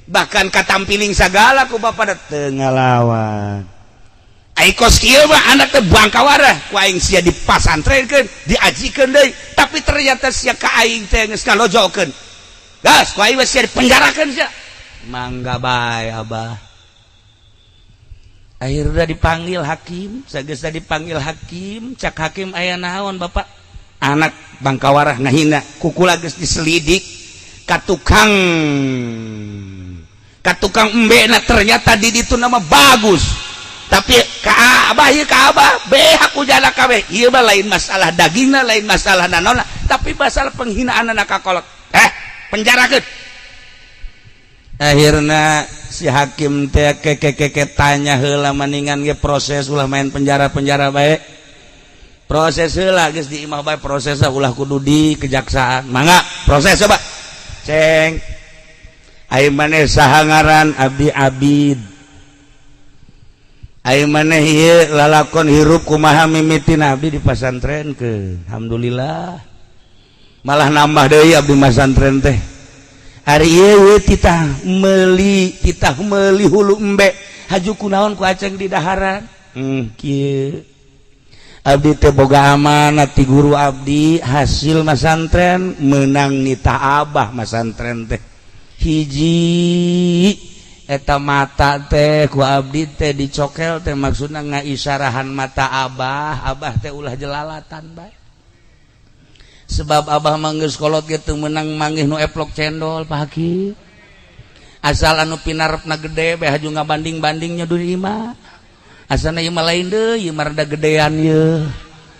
bahkan katampiling sagala ku bapaknya, teu ngalawan. Ai kos kieu mah anak teh bangkawarah, ku aing sia dipasantrenkeun, diajikeun deui, tapi ternyata sia ka aing teh geus ngalojokeun. Gas, ku aing mah sia dipenjarakeun sia. Mangga bae, Abah. Akhirnya dipanggil hakim, sageus dipanggil hakim, cak hakim, "Aya naon, Bapak?" "Anak bangkawarah ngahina kukula." Geus diselidik ka tukang embe na, ternyata di ditu nama bagus, tapi ka abah ieu, ka abah beak ku jana kabeh. Ieu mah lain masalah dagingna, lain masalah nanona, tapi masalah penghinaan anak ka kolot. Eh, penjarakeun. Akhirnya si hakim teh keke tanya heula, maningan ge proses, ulah main penjara-penjara bae, proses heula geus di imah bae, proses ulah kudu di kejaksaan. Mangga proses, coba ceng. Ai maneh saha ngaran? "Abdi Abid." Ai maneh ieu lalakon hirup kumaha mimitina? "Abdi di pasantren ke, alhamdulillah malah nambah deui abdi masantren teh. Ari ieu titah meuli hulu embe, haju kunaon ku aceng di daharan?" Kieu, abdi teh boga amanat ti guru abdi hasil masantren, menang nita abah masantren teh. Hiji, eta mata teh ku abdi teh dicokel teh, maksudna ngaisyarahan mata abah, abah teh ulah jelalatan bae, sebab abah mah geus kolot ge teu meunang manggih nu eplok cendol, Pak Hakim. Asal anu pinarepna gede bae haju ngabanding-bandingnya di imah, asana ieu mah lain deui, ieu mah rada gedean ye."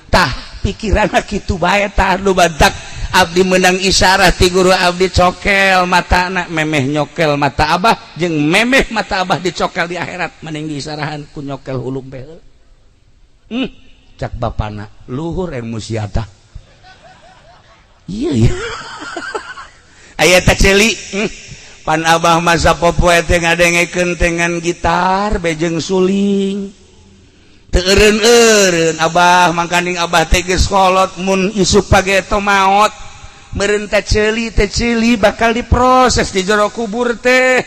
Tah, pikiranna kitu bae. Tah, nu bantak abdi menang isyarah ti guru abdi, cokel matana, memeh nyokel mata abah jeung memeh mata abah dicokel di akhirat, mending diisyarahan ku nyokel hulu bae. Cak bapana, "Luhur ilmu sia tah." Iya iya, aya teh ceuli. Pan abah masa popoe teh ngadengekeun dengan gitar bejeng suling, teu eureun-eureun abah, mangkaning abah teh geus kolot, mun isuk pageto maot meureun teh ceuli teh, ceuli bakal diproses di jero kubur teh.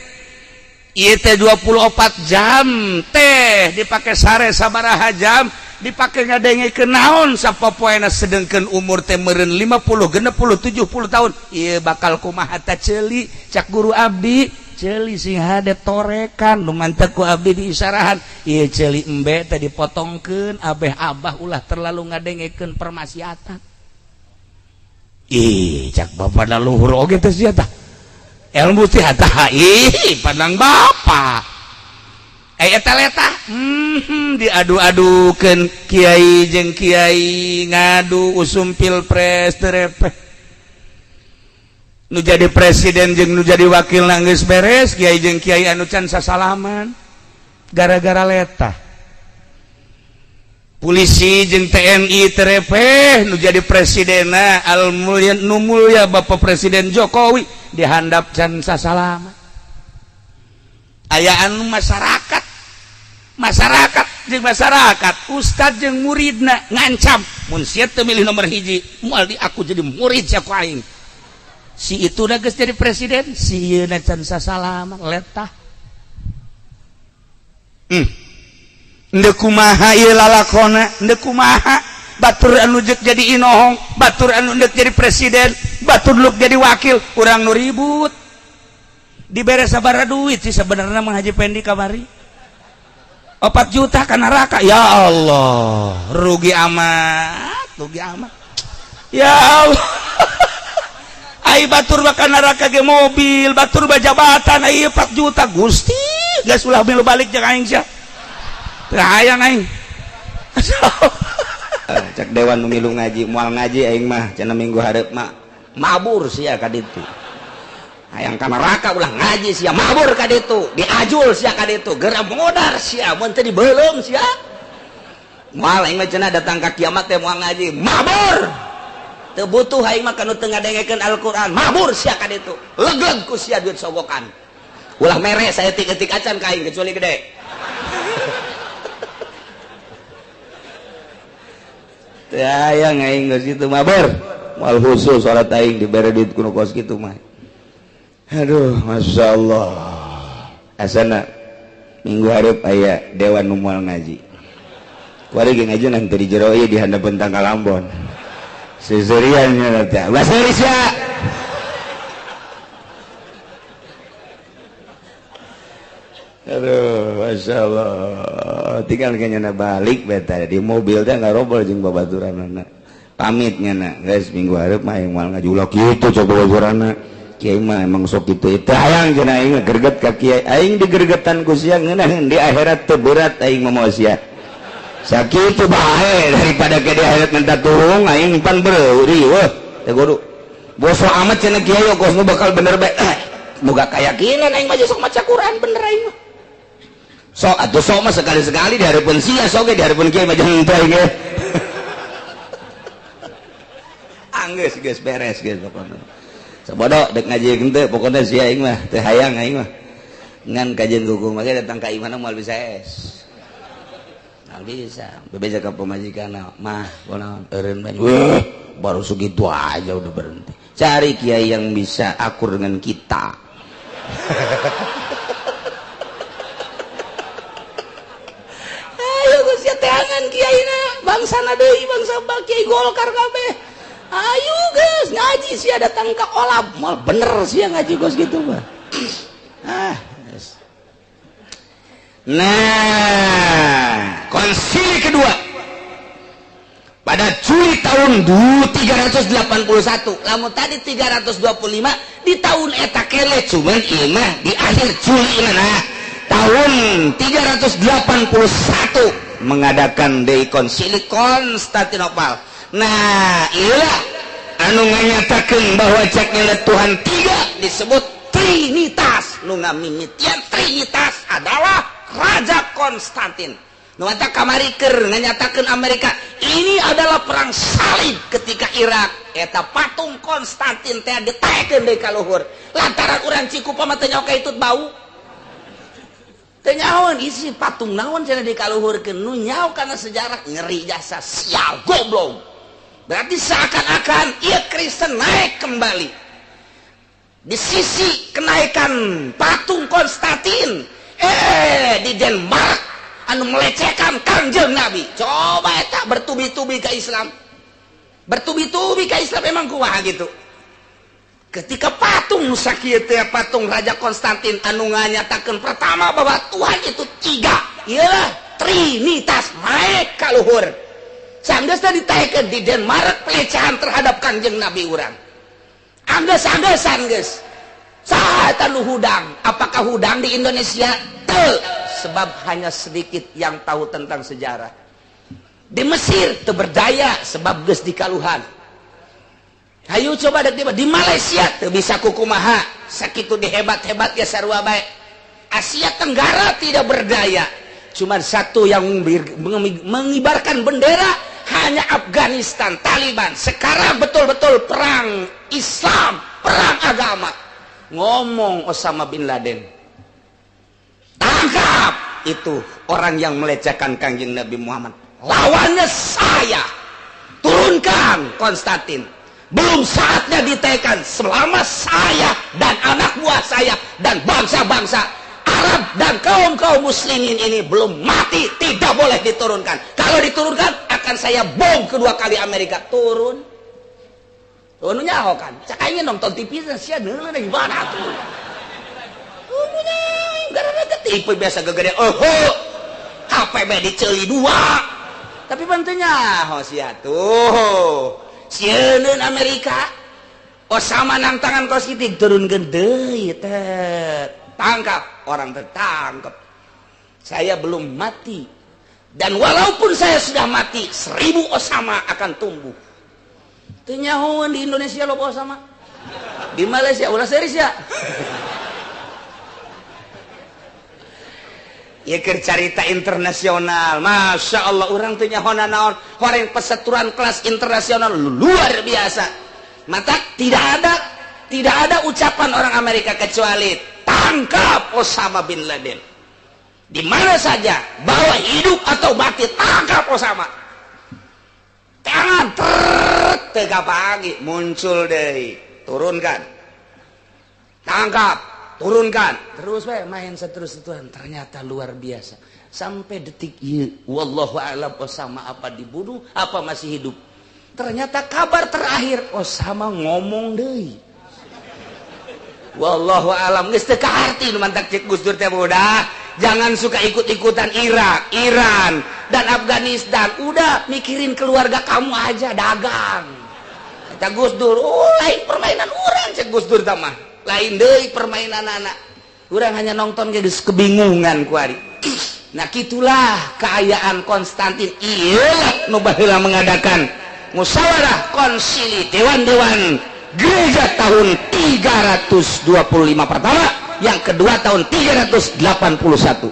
Ieu teh 24 jam teh dipake sare sabaraha jam, dipake ngadengekeun naon sapopoena, sedengkeun umur teh meureun 50, 60, 70 tahun, ieu bakal kumaha ta ceuli? Cak guru abdi, ceuli sing hade torekan nu mantep ku abdi diisyarahan ieu ceuli embe teh dipotongkeun abeh abah ulah terlalu ngadengekeun permaksiatan. Ih, cak bapak da, "Luhur oge teh sia tah ilmu teh tah." Ih, pandang bapak eh eta letah. Diadu-adukeun kiai jeung kiai, ngadu usum pilpres teu repeh. Nu jadi presiden jeung nu jadi wakil geus beres, kiai jeung kiai anu can sasalaman gara-gara letah. Polisi jeung TNI teu repeh. Nu jadi presidena al mulia, nu mulia Bapak Presiden Jokowi dihandap can sasalaman. Aya anu masyarakat, masyarakat jeung masyarakat, ustad jeung muridna ngancam, mun sia teu milih nomor 1, moal di aku jadi murid sia ku aing. Si itu udah geus jadi presiden, si ieu can sasalaman letah. Ndek kumaha ieu lalakona? Ndek kumaha batur anu jek jadi inohong, batur anu ndek jadi presiden, batur nu jadi wakil, urang nu ribut? Dibere sabaraha duit sih sebenarnya Mang Haji Pendi kamari? 4 juta ka neraka. Ya Allah, rugi amat, rugi amat. Ya Allah. Ai batur mah neraka ge mobil, batur mah jabatan ai 4 juta Gusti. Geus ulah milu balik jeung aing sia. Teu hayang aing. Cek dewan nu milu ngaji, moal ngaji aing mah cenah minggu hareup mah mabur sia ka ditu. Hayang ka neraka ulah ngaji sia, mabur ka ditu, diajul sia ka ditu, geura modar sia, mun teu dibeuleum sia. Moal aing mah cenah datang ka kiamat teh moal ngaji, mabur. Teu butuh aing mah kanu teu ngadengekeun Al-Qur'an, mabur sia ka ditu. Legleg ku sia duit sogokan. Ulah mere saeutik-eutik acan ka aing kecuali gede. Teu hayang aing geus kitu mabur. Moal khusus salat aing dibere duit kuno kos kitu mah. Aduh, Masya Allah. Asana minggu hareup aya dewan nu moal ngaji. Kuari ge ngaji nanti di jero ieu di handapeun tangkal ambon. Seserian nya teh. Baseuris sia. Aduh, Masya Allah. Tinggal kayaknya balik beta di mobil teh ngarobol jeung babaturanana. Pamit nya guys minggu hareup mah aing moal ngaji ulah kitu coba babaturanna. Kiai mah emang sok kitu teh hayang cenah aing greget ka kiai. Aing digergetan ku sia ngeunaheun di akhirat teu berat aing mah moal sia. Sakitu bae daripada ke di akhirat minta tulung aing pan beuri weuh teh kudu. Boso amat cenah kiai kos nu bakal bener bae. Moga kayakinan aing mah sok maca Quran bener aing mah. Sok atuh sok mah sekali-sekali di hareupeun sia sok ge di hareupeun kiai mah jeung teh ge. Anggeus geus beres geus pokona. Sabodo dek ngaji henteu pokona sia aing mah teu hayang aing mah. Ngan kajian hukum mah datang ka imahna moal bisa es. Moal bisa. Bebeja ka pamajikanna mah kunaon eureun bae. Weuh, baru segitu aja udah berhenti. Cari kiai yang bisa akur dengan kita. Ayo geus teangan kiaina, bangsana deui bangsa kiai Golkar kabeh. Ayo geus ngaji sia datang ka olab, moal bener sia ngaji geus gitu mah. Ah, yes. Nah, konsili kedua pada Juli tahun 381, lamun tadi 325 di tahun eta kele cuman ieu mah di akhir Juli nah tahun 381 mengadakan deui konsili Konstantinopel. Nah, iyalah anu nganyatakeun bahwa ceknya Tuhan tiga disebut Trinitas. Nu ngamimitian Trinitas adalah Raja Konstantin. Nu mata kamari keur nganyatakeun Amerika ini adalah perang salib ketika Irak eta patung Konstantin teh ditaekeun deui ka luhur. Lantaran urang Cikupa mah teu nyaho ka itut bau. Teu nyahoan isi patung naon cenah dikaluhurkeun nu nyaho kana sejarah ngeri jasa sial goblok. Berarti seakan-akan ieu Kristen naik kembali. Di sisi kenaikan patung Konstantin di Denmark anu melecehkan Kangjeng Nabi. Coba eta bertubi-tubi ke Islam. Bertubi-tubi ke Islam emang kumaha gitu. Ketika patung sakieu teh patung Raja Konstantin anu nganyatakeun pertama bahwa Tuhan itu tiga, iyalah Trinitas naik ka luhur. Sanggeus teh ditaekeun di Denmark pelecehan terhadap Kangjeng Nabi urang. Anggeus-anggesan geus. Saha eta nu hudang? Apakah hudang di Indonesia? Teu, sebab hanya sedikit yang tahu tentang sejarah. Di Mesir teu berdaya sebab geus dikaluhan. Hayu coba dek di Malaysia teu bisa kukumaha, sakitu dihebat-hebat ya sarua bae. Asia Tenggara tidak berdaya. Cuman satu yang mengibarkan bendera hanya Afghanistan, Taliban. Sekarang betul-betul perang Islam, perang agama. Ngomong Osama bin Laden. Tangkap itu orang yang melecehkan Kangjeng Nabi Muhammad. Lawannya saya. Turunkan Konstantin. Belum saatnya ditekan selama saya dan anak buah saya dan bangsa-bangsa Arab dan kaum-kaum muslimin ini belum mati, tidak boleh diturunkan. Kalau diturunkan akan saya bom kedua kali Amerika. Turun. Turun nyaho kan. Cak aing nonton TV sia neuleun gimana tuh. Turunnya gara-gara TV biasa gegede. Oh, HP be diceuli dua. Tapi bantunya nyaho sia tuh. Sieun Amerika. Osama nang tangan kos kitu turunkeun deui teh. Tangkap, orang tertangkap. Saya belum mati. Dan walaupun saya sudah mati, 1000 Osama akan tumbuh. Teu nyahoeun di Indonesia loba Osama. Di Malaysia ulah serius ya. Ya keur carita internasional, Masya Allah, orang teu nyaho naon, horeng peseturan kelas internasional luar biasa. Mata tidak ada ucapan orang Amerika kecuali tangkap Osama bin Laden. Di mana saja, bawa hidup atau mati, tangkap Osama. Tangan tega pagi muncul deui, turunkan. Tangkap, turunkan. Terus we main seterus-terusan, ternyata luar biasa. Sampai detik ieu, wallahu a'lam Osama apa dibunuh, apa masih hidup. Ternyata kabar terakhir Osama ngomong deui. Wallahu a'lam geus teu kaarti nu mantak cek Gus Dur teh udah. Jangan suka ikut-ikutan Irak, Iran, dan Afghanistan. Udah mikirin keluarga kamu aja, dagang. Kata Gus Dur, oh lain permainan orang cek Gus Dur mah. Lain deui permainan anak. Urang hanya nonton geus kebingungan ku ari. Nah kitulah keayaan Konstantin. Ieu nu baheula mengadakan musyawarah konsili dewan-dewan gereja tahun 325 pertama, yang kedua tahun 381.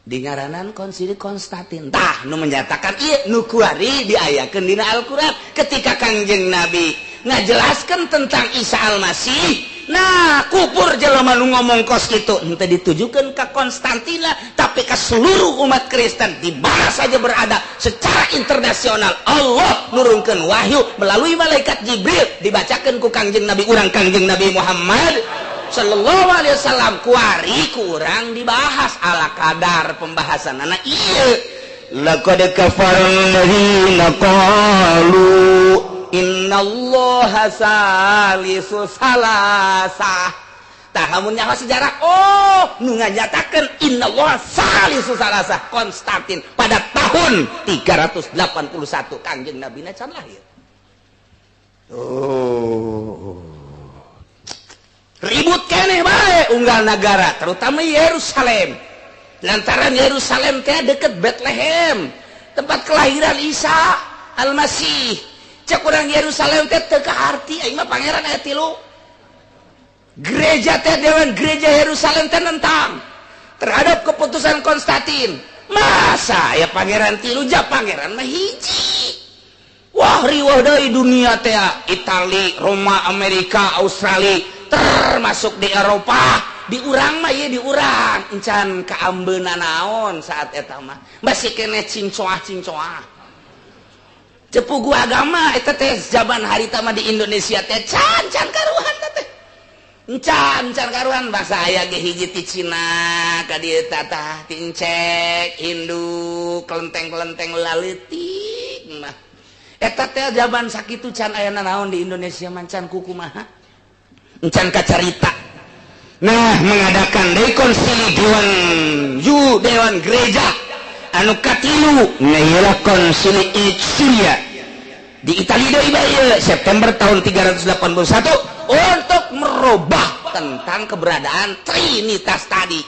Di ngaranan konsili Konstantin. Tah nu menyatakan ieu nu kuari diayakeun dina Al-Qur'an ketika Kangjeng Nabi ngajelaskeun tentang Isa Al-Masih. Nah, kupur jelema nu ngomong kos kitu henteu ditujukeun ka Konstantina tapi ka seluruh umat Kristen di mana saja berada secara internasional. Allah nurunkeun wahyu melalui malaikat Jibril dibacakeun ku Kangjeng Nabi urang Kangjeng Nabi Muhammad sallallahu alaihi wasallam. Kuari kurang dibahas ala kadar pembahasanana ieu. Laqad kafara alladziina qalu innallaha salisu salasah. Tah lamun nyaho sejarah, oh nu nganyatakeun innallaha salisu salasah Konstantin pada tahun 381 Kangjeng Nabi na can lahir. Oh. Ribut keneh bae unggal nagara, terutama Yerusalem. Lantaran Yerusalem teh deket Bethlehem, tempat kelahiran Isa Al-Masih. Cek urang Yerusalem teh teu kaarti aing mah pangeran aya tilu. Gereja teh dewan gereja Yerusalem teh nentang terhadap keputusan Konstantin. Masa aya pangeran tilu ja pangeran mah hiji. Wah riweuh deui dunia teh, Itali, Roma, Amerika, Australia, termasuk di Eropa. Di urang mah ieu di urang encan kaambeuna naon saat eta mah. Masih keneh cincoah-cincoah. Cepugu agama eta teh zaman harita mah di Indonesia teh can can karuhan teh. Can can karuhan basa aya ge hiji ti Cina ka dieu tah ti Encek, Hindu, kelenteng-kelenteng laleutik mah. Eta teh zaman sakitu can aya naon di Indonesia mah can kukumaha. Encan kacarita. Nah, mengadakan deui konsili dewan yu dewan gereja anu katilu nyaeta konsili Icenia di Italia deui bae September tahun 381 untuk merubah tentang keberadaan Trinitas tadi.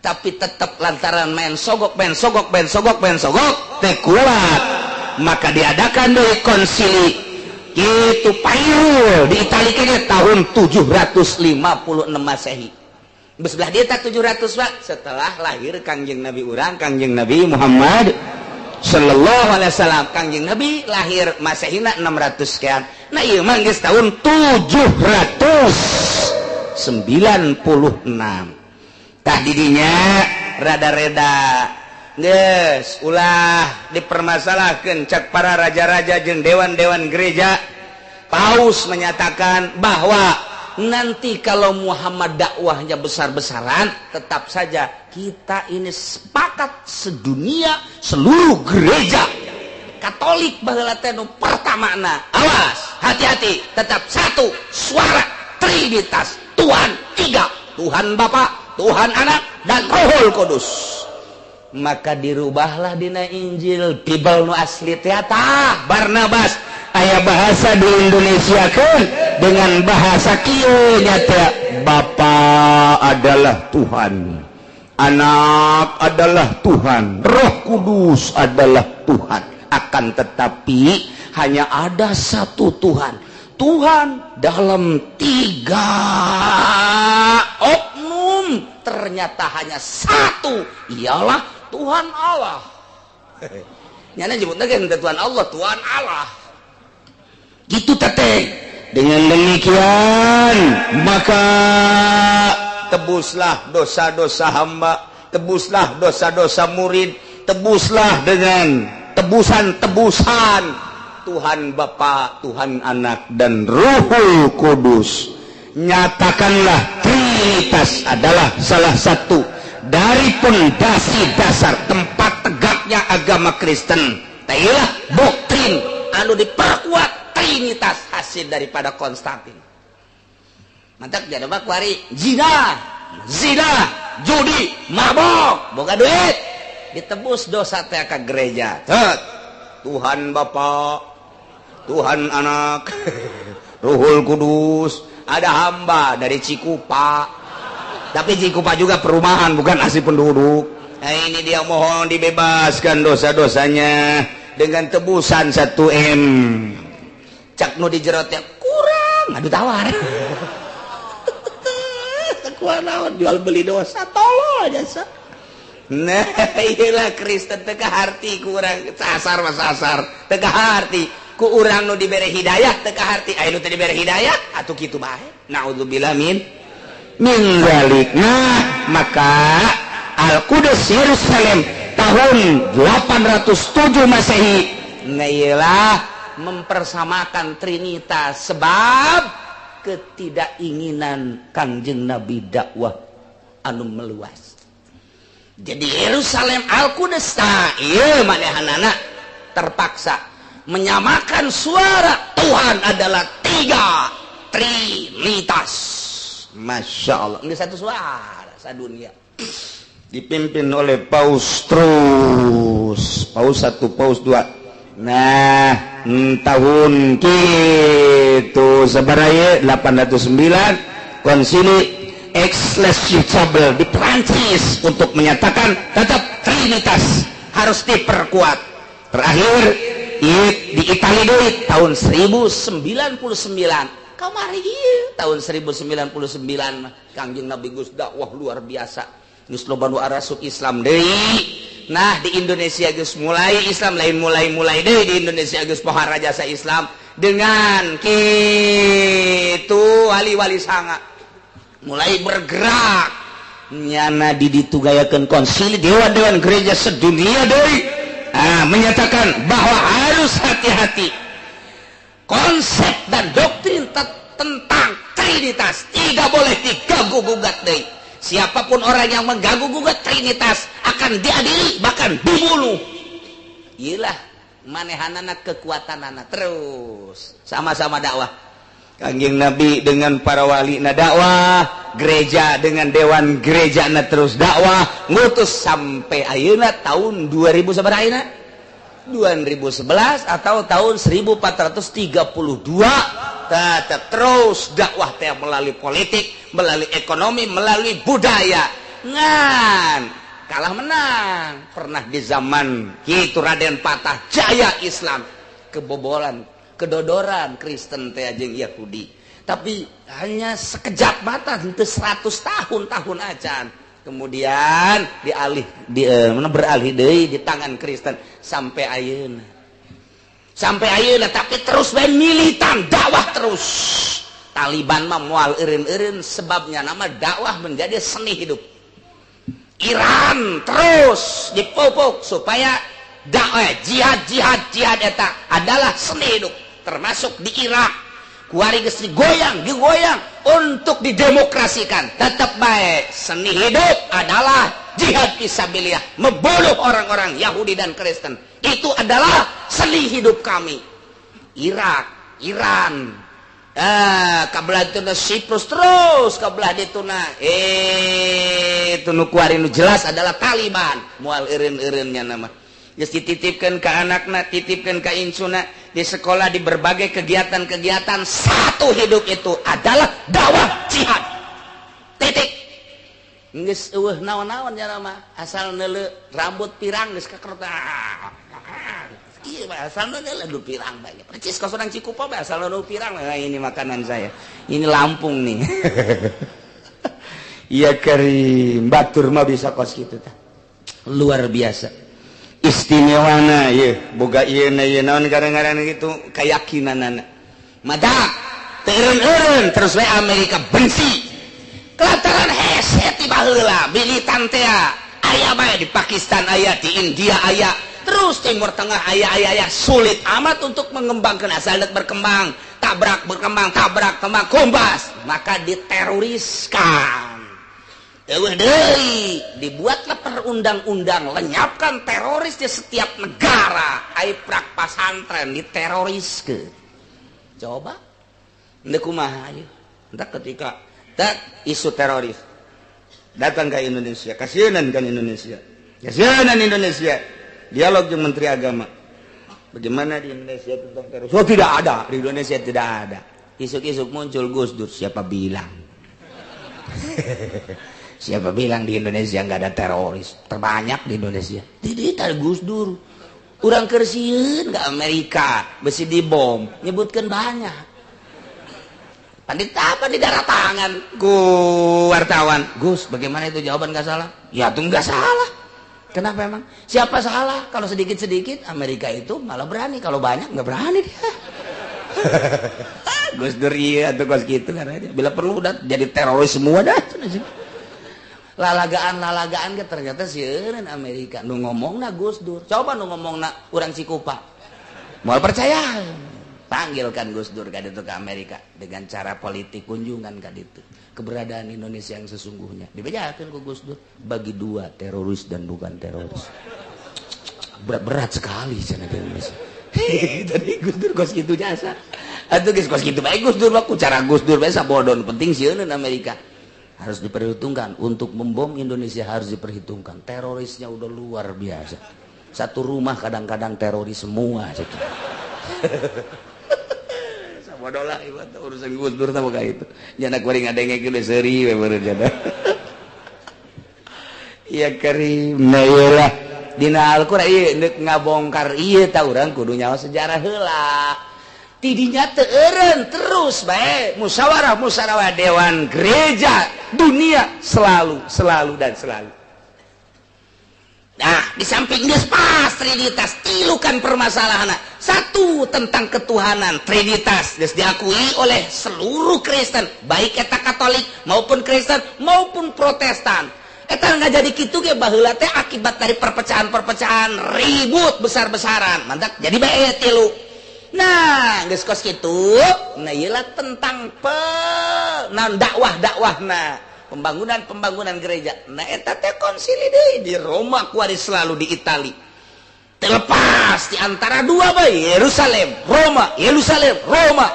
Tapi tetap lantaran main sogok main sogok main sogok main sogok teh kuat, maka diadakan deui konsili itu Pairul di Italia kayaknya tahun 756 Masehi. Besebelah dia tak 700 Pak setelah lahir Kangjeng Nabi urang Kangjeng Nabi Muhammad sallallahu alaihi wasallam. Kangjeng Nabi lahir Masehina 600 sekian. Nah ieu mah geus tahun 796. Tah didinya rada-reda geus ulah dipermasalahkeun cek para raja-raja jeung dewan-dewan gereja. Paus menyatakan bahwa nanti kalau Muhammad dakwahnya besar-besaran, tetap saja kita ini sepakat sedunia seluruh gereja Katolik baheula teh nu pertamana. Awas, hati-hati, tetap satu suara Trinitas, Tuhan tiga, Tuhan Bapa, Tuhan Anak, dan Roh Kudus. Maka dirubahlah dina Injil Bible nu asli teh tah Barnabas aya bahasa di Indonesia kan dengan bahasa kieu nya teh, Bapa adalah Tuhan, Anak adalah Tuhan, Roh Kudus adalah Tuhan. Akan tetapi hanya ada satu Tuhan, Tuhan dalam tiga oknum ternyata hanya satu, ialah Tuhan Allah. Nyana nyebutna ge Tuhan Allah, Tuhan Allah gitu teteh. Dengan demikian maka tebuslah dosa-dosa hamba, tebuslah dosa-dosa murid, tebuslah dengan tebusan-tebusan Tuhan Bapa, Tuhan Anak, dan Ruhul Kudus. Nyatakanlah Trinitas adalah salah satu dari pondasi dasar tempat tegaknya agama Kristen. Tailah doktrin anu diperkuat Trinitas hasil daripada Konstantin. Mantap jadi mah kuari zina, zina, judi, mabok, boga duit, ditebus dosa teh ka gereja. Tet. Tuhan Bapa, Tuhan Anak, Ruhul Kudus. Ada hamba dari Cikupa. Tapi Cikupa juga perumahan, bukan asli penduduk. Nah, ini dia mohon dibebaskan dosa-dosanya dengan tebusan 1 M. Cak nu di jero teh kurang, aduh tawar. Kuat naon jual beli dosa, tolol jasa. Nah, iyalah Kristen teu kaharti ku urang, sasar mah sasar, teu kaharti ku urang nu dibere hidayah, teu kaharti aya nu teu dibere hidayah atuh kitu bae. Naudzubillah min dzalik. Nah, maka Al-Qudus Yerusalem tahun 807 Masehi nah mempersamakan Trinitas sebab ketidakinginan Kangjeng Nabi dakwah anu meluas. Jadi Yerusalem Al-Qudus tah ieu manehanana terpaksa menyamakan suara Tuhan adalah tiga, Trinitas. Masya Allah, ini satu suara sadunia dipimpin oleh Paus terus, Paus 1, Paus 2. Nah, tahun gitu sabaraha 809 konsili Aix-les-Chapelle di Prancis untuk menyatakan tetap Trinitas harus diperkuat. Terakhir di Italia deui tahun 1099. Kamari ieu tahun 1099 Kangjeng Nabi geus dakwah luar biasa. Geus loba nu arasup Islam deui. Nah, di Indonesia geus mulai Islam, lain mulai-mulai deui, di Indonesia geus pohara jasa Islam dengan kitu wali-wali sanga mulai bergerak nyana di ditugayakeun konsili dewan-dewan gereja sedunia deui, menyatakan bahwa harus hati-hati konsep dan doktrin tentang Trinitas tidak boleh diganggu gugat deui. Siapapun orang yang mengganggu gugat Trinitas akan diadili, bahkan dibunuh. Iyalah manehanana kekuatanana terus sama-sama dakwah. Kangjeng Nabi dengan para wali na dakwah, gereja dengan dewan gereja na terus dakwah, ngutus sampai ayeuna tahun 2000 sabaraha ayeuna? 2011 atau tahun 1432 tetap terus dakwah teh melalui politik, melalui ekonomi, melalui budaya. Ngan kalah menang pernah di zaman kitu Raden Patah jaya Islam, kebobolan, kedodoran Kristen teh jeung Yahudi. Tapi hanya sekejap mata, henteu 100 tahun-tahun acan. Kemudian dialih di mana beralih deui di tangan Kristen sampai ayeuna. Sampai ayeuna tapi terus bae militan dakwah terus. Taliban mah moal eureun-eureun sebabnya nama dakwah menjadi seni hidup. Iran terus dipupuk supaya dakwah jihad jihad jihad eta adalah seni hidup, termasuk di Irak. Kuari geus digoyang, digoyang untuk didemokrasikan. Tetap baik seni hidup adalah jihad fisabilillah, membunuh orang-orang Yahudi dan Kristen. Itu adalah seni hidup kami. Irak, Iran, kabelah dituna Siprus terus kabelah dituna Gitu nu kuari nu jelas adalah Taliban. Moal eureun-eureunnya nama geus dititipkeun ka anakna, titipkeun ka incuna di sekolah, di berbagai kegiatan-kegiatan. Satu hidup itu adalah dakwah jihad, titik. Geus eueuh naon-naon nya mah, asal neuleu rambut pirang geus kakerta. Iya, asal neuleu lu pirang bae. Percis kos urang Cikupa bae, asal nu pirang. Nah, ini makanan saya. Ini Lampung nih. Iya karim, batur mah bisa kos kitu tah. Luar biasa. Istimewana ieu, boga ieu na ieu naon kadang-kadang gitu keyakinanana. Mada teu eureun-eureun terus we Amerika benci. Kelantaran hese ti baheula militan teh aya bae di Pakistan, aya di India, aya terus Timur Tengah, aya aya aya. Sulit amat untuk mengembangkan, asal berkembang tabrak, berkembang tabrak, kembang kombas, maka diteroriskan. Eueuh deui, dibuatlah perundang-undang lenyapkan teroris di setiap negara. Ai prak pasantren diteroriskeun, coba ndek kumaha ieu? Entah ketika tak isu teroris datang ke Indonesia, kasihanan kan Indonesia, kasihanan Indonesia. Dialog dengan Menteri Agama, bagaimana di Indonesia tentang teroris? Oh, tidak ada di Indonesia, tidak ada. Isuk-isuk muncul Gus Dur, siapa bilang, siapa bilang di Indonesia nggak ada teroris? Terbanyak di Indonesia. Tidak ada Gus Dur, urang keur sieun ke Amerika besi dibom, nyebutkan banyak. Pandita apa di darah tangan ku wartawan, "Gus, bagaimana itu jawaban, nggak salah ya?" Tuh nggak salah. Kenapa emang? Siapa salah? Kalau sedikit-sedikit Amerika itu malah berani, kalau banyak nggak berani dia. Gus Dur iya atau kos gitu kan aja. Bila perlu udah jadi teroris semua dah. Lalagaan lalagaan ke ternyata sieun Amerika. Nu ngomongna Gus Dur. Coba nu ngomongna urang Cikupa. Mau percaya? Panggilkan Gus Dur ka ditu ke Amerika dengan cara politik, kunjungan ka ditu. Keberadaan Indonesia yang sesungguhnya dibejakeun ku Gus Dur, bagi dua, teroris dan bukan teroris. Berat-berat sekali cenah di Indonesia. Tadi Gus Dur kos kitu jasa. Atuh geus kos kitu bae Gus Dur mah, ku cara Gus Dur bae sabodon, penting sieun Amerika. Harus diperhitungkan untuk membom Indonesia, harus diperhitungkan. Terorisnya udah luar biasa. Satu rumah kadang-kadang teroris semua gitu. Sabodo lah urusan Gus Dur sama kayak itu. Jana kuring ngadenge geus seuri we meureun jana. Iya karim. Nah iyalah dina Al-Qur'an ieu deuk ngabongkar ieu ta urang kudu nyaho sejarah heula. Tidinya teu eureun terus bae musyawarah musyawarah dewan gereja dunia, selalu selalu dan selalu. Nah, di samping geus pas Trinitas, tilu kan permasalahan. Satu tentang ketuhanan, Trinitas geus diakui oleh seluruh Kristen, baik eta Katolik maupun Kristen maupun Protestan. Eta nggak jadi kitu ge baheula teh akibat dari perpecahan-perpecahan ribut besar-besaran. Mantap jadi bae tilu. Nah, geus kos kitu, nah ieu tentang pe nah dakwah-dakwahna, pembangunan-pembangunan gereja. Nah, eta teh konsili deui di Roma kuari, selalu di Itali. Terlepas di antara dua bae, Yerusalem, Roma, Yerusalem, Roma.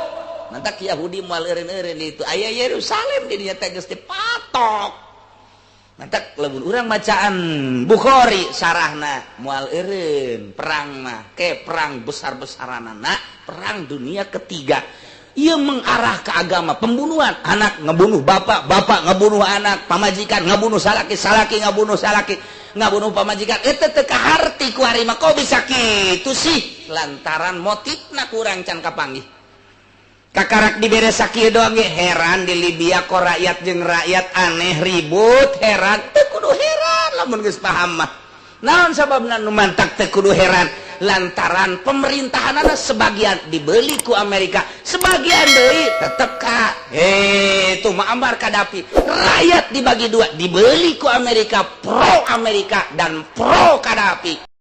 Mantak Yahudi moal eureun-eureun itu aya Yerusalem di dinya teh geus dipatok. Mantak lamun urang bacaan Bukhari sarahna moal eureun perang mah ke perang besar-besaranana, perang dunia ketiga. Ia mengarah ke agama, pembunuhan, anak ngebunuh bapak, bapak ngebunuh anak, pamajikan ngebunuh salaki, salaki ngebunuh salaki, ngebunuh pamajikan. Itu teu kaharti ku ari mah, kok bisa kitu sih? Lantaran motifna kurang can kapanggih. Kakarak dibere sakieu doang ge heran, di Libya kok rakyat jeung rakyat aneh ribut, heran. Teu kudu heran lamun geus paham mah. Naon sababna nu mantak teu kudu heran? Lantaran pemerintahanana sebagian dibeli ku Amerika, sebagian deui tetep ka itu Muammar Gaddafi. Rakyat dibagi dua, dibeli ku Amerika, pro Amerika dan pro Gaddafi.